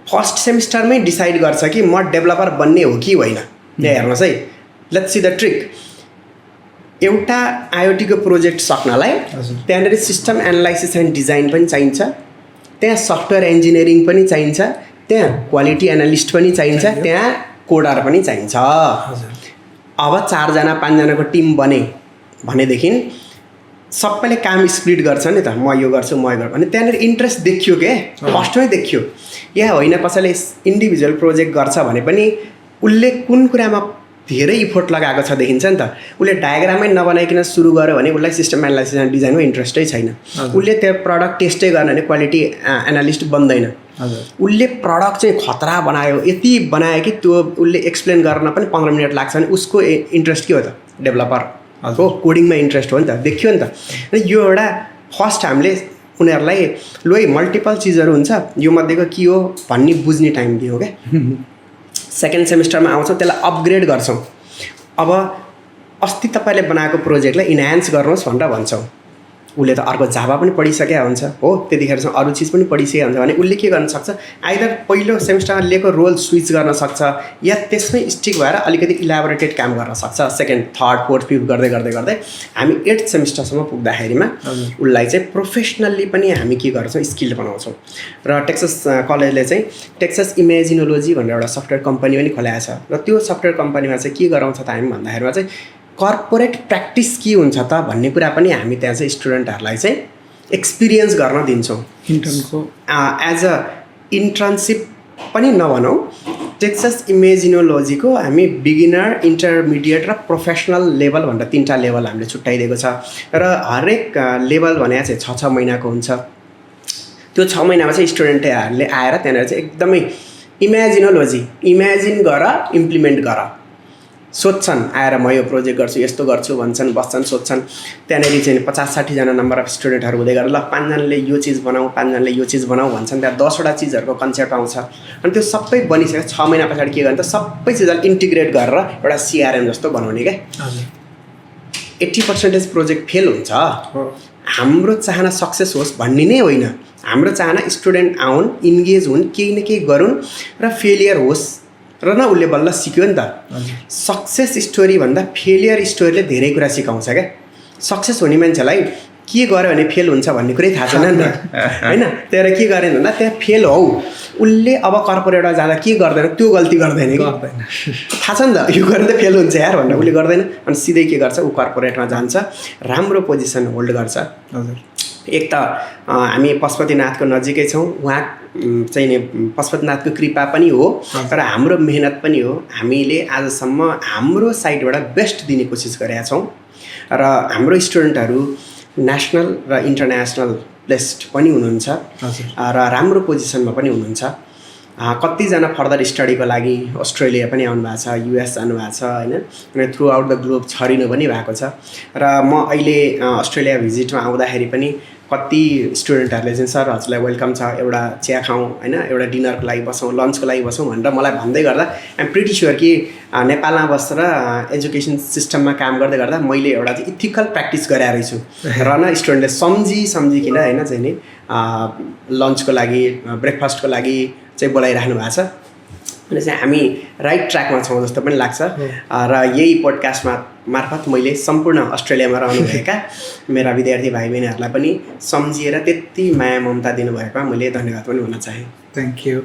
फर्स्ट सेमिस्टरमै डिसाइड गर्छ कि म डेभलपर बन्ने हो कि होइन। यहाँ हेर्नुहोस् है, लेट्स सी द ट्रिक। एउटा आइओटीको प्रोजेक्ट सक्नलाई त्यहाँनिर सिस्टम एनालाइसिस एन्ड डिजाइन पनि चाहिन्छ, त्यहाँ सफ्टवेयर इन्जिनियरिङ पनि चाहिन्छ, त्यहाँ क्वालिटी एनालिस्ट पनि चाहिन्छ, त्यहाँ कोडर पनि चाहिन्छ। अब 4 जना 5 जनाको टिम बने भनेदेखि सबैले काम स्प्लिट गर्छ नि त, म यो गर्छु म यो गर्छु, अनि त्यहाँनिर इन्ट्रेस्ट देखियो के, फर्स्टमै देखियो। या होइन कसैले इन्डिभिजुअल प्रोजेक्ट गर्छ भने पनि उसले कुन कुरामा धेरै इफोर्ट लगाएको छ देखिन्छ नि त। उसले डायग्रामै नबनाइकन सुरु गर्यो भने उसलाई सिस्टम एनालाइसिस एन्ड डिजाइनमा इन्ट्रेस्टै छैन। उसले त्यो प्रडक्ट टेस्टै गर्न भने क्वालिटी एनालिस्ट बन्दैन। उसले प्रडक्ट चाहिँ खतरा बनायो, यति बनायो कि त्यो उसले एक्सप्लेन गर्न पनि 15 मिनट लाग्छ भने उसको इन्ट्रेस्ट के हो त? डेभलपर हो, कोडिङमा इन्ट्रेस्ट हो नि त, देखियो नि त। र यो एउटा फर्स्ट हामीले उनीहरूलाई लो मल्टिपल चिजहरू हुन्छ, यो मध्येको के हो भन्ने बुझ्ने टाइम दियो क्या। सेकेन्ड सेमिस्टरमा आउँछौँ, त्यसलाई अपग्रेड गर्छौँ। अब अस्ति तपाईँले बनाएको प्रोजेक्टलाई इन्हान्स गर्नुहोस् भनेर भन्छौँ। उसले त अर्को जाभा पनि पढिसकेको हुन्छ हो, त्यतिखेर चाहिँ अरू चिज पनि पढिसकेको हुन्छ भने उसले के गर्न सक्छ, आइदर पहिलो सेमिस्टरमा लिएको रोल स्विच गर्न सक्छ या त्यसमै स्टिक भएर अलिकति इलाबोरेटेड काम गर्न सक्छ। सेकेन्ड, थर्ड, फोर्थ, फिफ्थ गर्दै गर्दै गर्दै हामी 8th सेमिस्टरसम्म पुग्दाखेरिमा उसलाई चाहिँ प्रोफेसनल्ली पनि हामी के गर्छौँ, स्किल बनाउँछौँ। र टेक्सस कलेजले चाहिँ टेक्सस इमेजिनोलोजी भनेर एउटा सफ्टवेयर कम्पनी पनि खोलाएको छ। र त्यो सफ्टवेयर कम्पनीमा चाहिँ के गराउँछ त हामी भन्दाखेरिमा चाहिँ कर्पोरेट प्र्याक्टिस के हुन्छ त भन्ने कुरा पनि हामी त्यहाँ चाहिँ स्टुडेन्टहरूलाई चाहिँ एक्सपिरियन्स गर्न दिन्छौँ। इन्टर्नको एज अ इन्टर्नसिप पनि नभनौँ, टेक्सस इमेजिनोलोजीको हामी बिगिनर, इन्टरमिडिएट र प्रोफेसनल लेभल भनेर 3टा लेभल हामीले छुट्याइदिएको छ। र हरेक लेभल भने चाहिँ 6-6 महिनाको हुन्छ। त्यो 6 महिनामा चाहिँ स्टुडेन्टहरूले आएर त्यहाँनिर चाहिँ एकदमै इमेजिनोलोजी इमेजिन गर, इम्प्लिमेन्ट गर, सोध्छन् आएर म यो प्रोजेक्ट गर्छु, यस्तो गर्छु भन्छन्, बस्छन्, सोध्छन्। त्यहाँनिर चाहिँ 50-60 जना नम्बर अफ स्टुडेन्टहरू हुँदै गएर ल 5 जनाले यो चिज बनाऊ, 5 जनाले यो चिज बनाऊ भन्छन्। त्यहाँ 10वटा चिजहरूको कन्सेप्ट आउँछ। अनि त्यो सबै बनिसक्यो 6 महिना पछाडि के गर्ने त, सबै चिजलाई इन्टिग्रेट गरेर एउटा CRM जस्तो बनाउने क्या। 80% प्रोजेक्ट फेल हुन्छ। हाम्रो चाहना सक्सेस होस् भन्ने नै होइन, हाम्रो चाहना स्टुडेन्ट आउन्, इन्गेज हुन्, केही न केही गरून् र फेलियर होस् र न उसले बल्ल सिक्यो नि त। सक्सेस स्टोरी भन्दा फेलियर स्टोरीले धेरै कुरा सिकाउँछ क्या। सक्सेस हुने मान्छेलाई के गर्यो भने फेल हुन्छ भन्ने कुरै थाहा छैन नि त होइन। त्यहाँ के गरेन भन्दा त्यहाँ फेल हौ, उसले अब कर्पोरेटमा जाँदा के गर्दैन, त्यो गल्ती गर्दैन कि थाहा छ नि त, यो गरेर त फेल हुन्छ यार भनेर उसले गर्दैन। अनि सिधै के गर्छ, ऊ कर्पोरेटमा जान्छ, राम्रो पोजिसन होल्ड गर्छ। एक त हामी पशुपतिनाथको नजिकै छौँ, उहाँ चाहिँ नि पशुपतिनाथको कृपा पनि हो र हाम्रो मेहनत पनि हो। हामीले आजसम्म हाम्रो साइडबाट बेस्ट दिने कोसिस गरेका छौँ र हाम्रो स्टुडेन्टहरू नेसनल र इन्टरनेसनल प्लेस्ड पनि हुनुहुन्छ र राम्रो पोजिसनमा पनि हुनुहुन्छ। कतिजना फर्दर स्टडीको लागि अस्ट्रेलिया पनि आउनुभएको छ, US जानुभएको छ होइन, अनि थ्रु आउट द ग्लोब छरिनु पनि भएको छ। र म अहिले अस्ट्रेलिया भिजिटमा आउँदाखेरि पनि कति स्टुडेन्टहरूले चाहिँ सर हजुरलाई वेलकम छ, एउटा चिया खाउँ होइन, एउटा डिनरको लागि बसौँ, लन्चको लागि बसौँ भनेर मलाई भन्दै गर्दा आइएम प्रिटी स्योर कि नेपालमा बसेर एजुकेसन सिस्टममा काम गर्दै गर्दा मैले एउटा चाहिँ इथिकल प्र्याक्टिस गरेर रहेछु र न स्टुडेन्टले सम्झिकन होइन चाहिँ नि लन्चको लागि, ब्रेकफास्टको लागि चाहिँ बोलाइराख्नु भएको छ। अनि चाहिँ हामी राइट ट्र्याकमा छौँ जस्तो पनि लाग्छ। र यही पोडकास्टमा मार्फत मैले सम्पूर्ण अस्ट्रेलियामा रहनुभएका मेरा विद्यार्थी भाइ बहिनीहरूलाई पनि सम्झिएर त्यति माया ममता दिनुभएकोमा मैले धन्यवाद पनि भन्न चाहेँ। Thank you.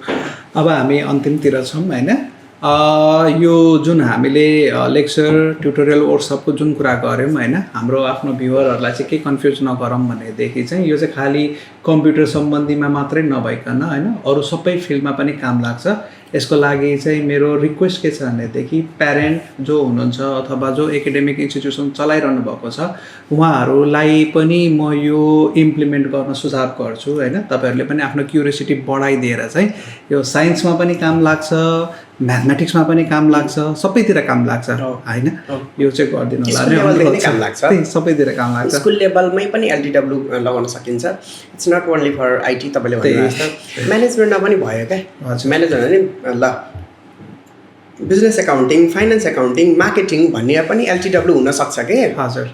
अब हामी अन्तिमतिर छौँ होइन। यो जुन हामीले लेक्चर, ट्युटोरियल, वर्कसपको जुन कुरा गऱ्यौँ होइन, हाम्रो आफ्नो भ्युवरहरूलाई चाहिँ केही कन्फ्युज नगरौँ भनेदेखि चाहिँ यो चाहिँ खालि कम्प्युटर सम्बन्धीमा मात्रै नभइकन होइन, अरू सबै फिल्डमा पनि काम लाग्छ। यसको लागि चाहिँ मेरो रिक्वेस्ट के छ भनेदेखि प्यारेन्ट जो हुनुहुन्छ अथवा जो एकाडेमिक इन्स्टिट्युसन चलाइरहनु भएको छ उहाँहरूलाई पनि म यो इम्प्लिमेन्ट गर्न सुझाव गर्छु होइन। तपाईँहरूले पनि आफ्नो क्युरियोसिटी बढाइदिएर चाहिँ यो साइन्समा पनि काम लाग्छ, म्याथमेटिक्समा पनि काम लाग्छ, सबैतिर काम लाग्छ होइन। यो चाहिँ गरिदिनु होला, सबैतिर काम लाग्छ। स्कुल लेभलमै पनि LTW लगाउन सकिन्छ। It's not only for IT। तपाईँले भन्नु जस्तो म्यानेजमेन्टमा पनि भयो क्या। म्यानेजमेन्ट भने ल business accounting, finance accounting, marketing भन्ने पनि LTW हुनसक्छ कि। हजुर,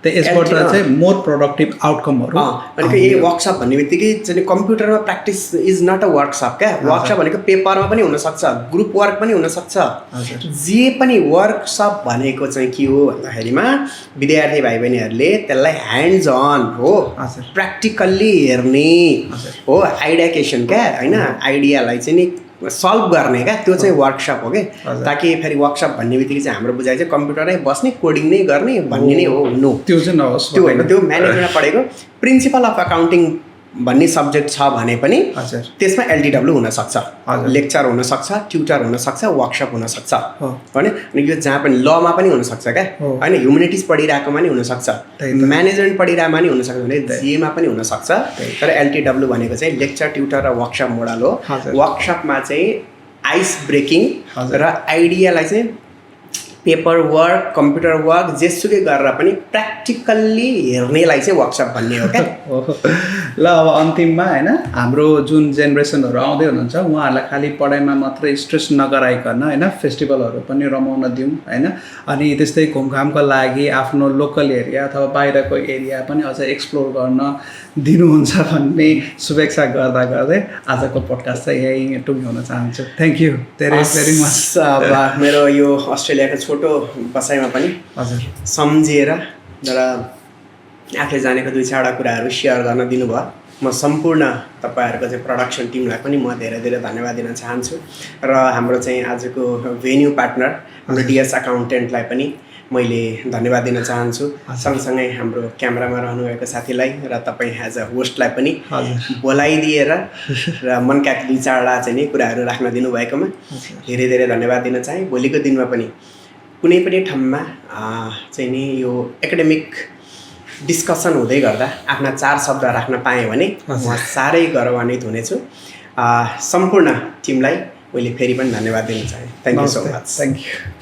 यसबाट चाहिँ मोर प्रोडक्टिभ आउटकमहरू भनेको यही वर्कसप भन्ने बित्तिकै चाहिँ कम्प्युटरमा practice is not a workshop क्या। वर्कसप भनेको पेपरमा पनि हुनसक्छ, ग्रुप वर्क पनि हुनसक्छ, जे पनि। वर्कसप भनेको चाहिँ के हो भन्दाखेरिमा विद्यार्थी भाइ बहिनीहरूले त्यसलाई ह्यान्ड्स अन हो, प्र्याक्टिकल्ली हेर्ने हो, आइडियाकेसन क्या होइन, आइडियालाई चाहिँ नि सल्भ गर्ने क्या, त्यो चाहिँ वर्कसप हो कि। ताकि फेरि वर्कसप भन्ने बित्तिकै चाहिँ हाम्रो बुझाइ चाहिँ कम्प्युटरै बस्ने, कोडिङ नै गर्ने भन्ने नै हो। नो, त्यो चाहिँ नहोस्, त्यो होइन। त्यो म्यानेजमेन्टमा पढेको प्रिन्सिपल अफ अकाउन्टिङ भन्ने सब्जेक्ट छ भने पनि हजुर त्यसमा एलटिडब्ल्यू हुनसक्छ, हजुर। लेक्चर हुनसक्छ, ट्युटर हुनसक्छ, वर्कसप हुनसक्छ हो। होइन। अनि यो जहाँ पनि लमा पनि हुनसक्छ क्या हो। होइन, ह्युमेनिटिज पढिरहेकोमा नि हुनसक्छ, त्यही त। म्यानेजमेन्ट पढिरहेकोमा नि हुनसक्छ भने जिएमा पनि हुनसक्छ। तर एलटिडब्ल्यू भनेको चाहिँ लेक्चर, ट्युटर र वर्कसप मोडल हो। हजुर। वर्कसपमा चाहिँ आइस ब्रेकिङ हजुर। र आइडियालाई चाहिँ पेपर वर्क, कम्प्युटर वर्क जेसुकै गरेर पनि प्र्याक्टिकल्ली हेर्नेलाई चाहिँ वर्कसप भन्ने हो क्या। ल अब अन्तिममा होइन हाम्रो जुन जेनेरेसनहरू आउँदै हुनुहुन्छ उहाँहरूलाई खालि पढाइमा मात्रै स्ट्रेस नगराइकन होइन फेस्टिभलहरू पनि रमाउन दिउँ होइन, अनि त्यस्तै घुमघामको लागि आफ्नो लोकल एरिया अथवा बाहिरको एरिया पनि अझ एक्सप्लोर गर्न दिनुहुन्छ भन्ने शुभेच्छा गर्दा गर्दै आजको पोडकास्ट चाहिँ यहीँ टुङ्ग्याउन चाहन्छु। Thank you very much. अब मेरो यो अस्ट्रेलियाको छोटो बसाइमा पनि हजुर सम्झिएर र आफूले जानेको 2-4 कुराहरू सेयर गर्न दिनुभयो। म सम्पूर्ण तपाईँहरूको चाहिँ प्रडक्सन टिमलाई पनि म धेरै धेरै धन्यवाद दिन चाहन्छु र हाम्रो चाहिँ आजको भेन्यू पार्टनर हाम्रो डिएस अकाउन्टेन्टलाई पनि मैले धन्यवाद दिन चाहन्छु। सँगसँगै हाम्रो क्यामेरामा रहनुभएको साथीलाई र तपाईँ एज अ होस्टलाई पनि बोलाइदिएर र मनका 2-4 चाहिँ नि कुराहरू राख्न दिनुभएकोमा धेरै धेरै धन्यवाद दिन चाहे। भोलिको दिनमा पनि कुनै पनि ठाउँमा चाहिँ नि यो एकाडेमिक डिस्कसन हुँदै गर्दा आफ्ना 4 शब्द राख्न पाएँ भने म साह्रै गौरवान्वित हुनेछु। सम्पूर्ण टिमलाई मैले फेरि पनि धन्यवाद दिन चाहे। Thank you so much. Thank you.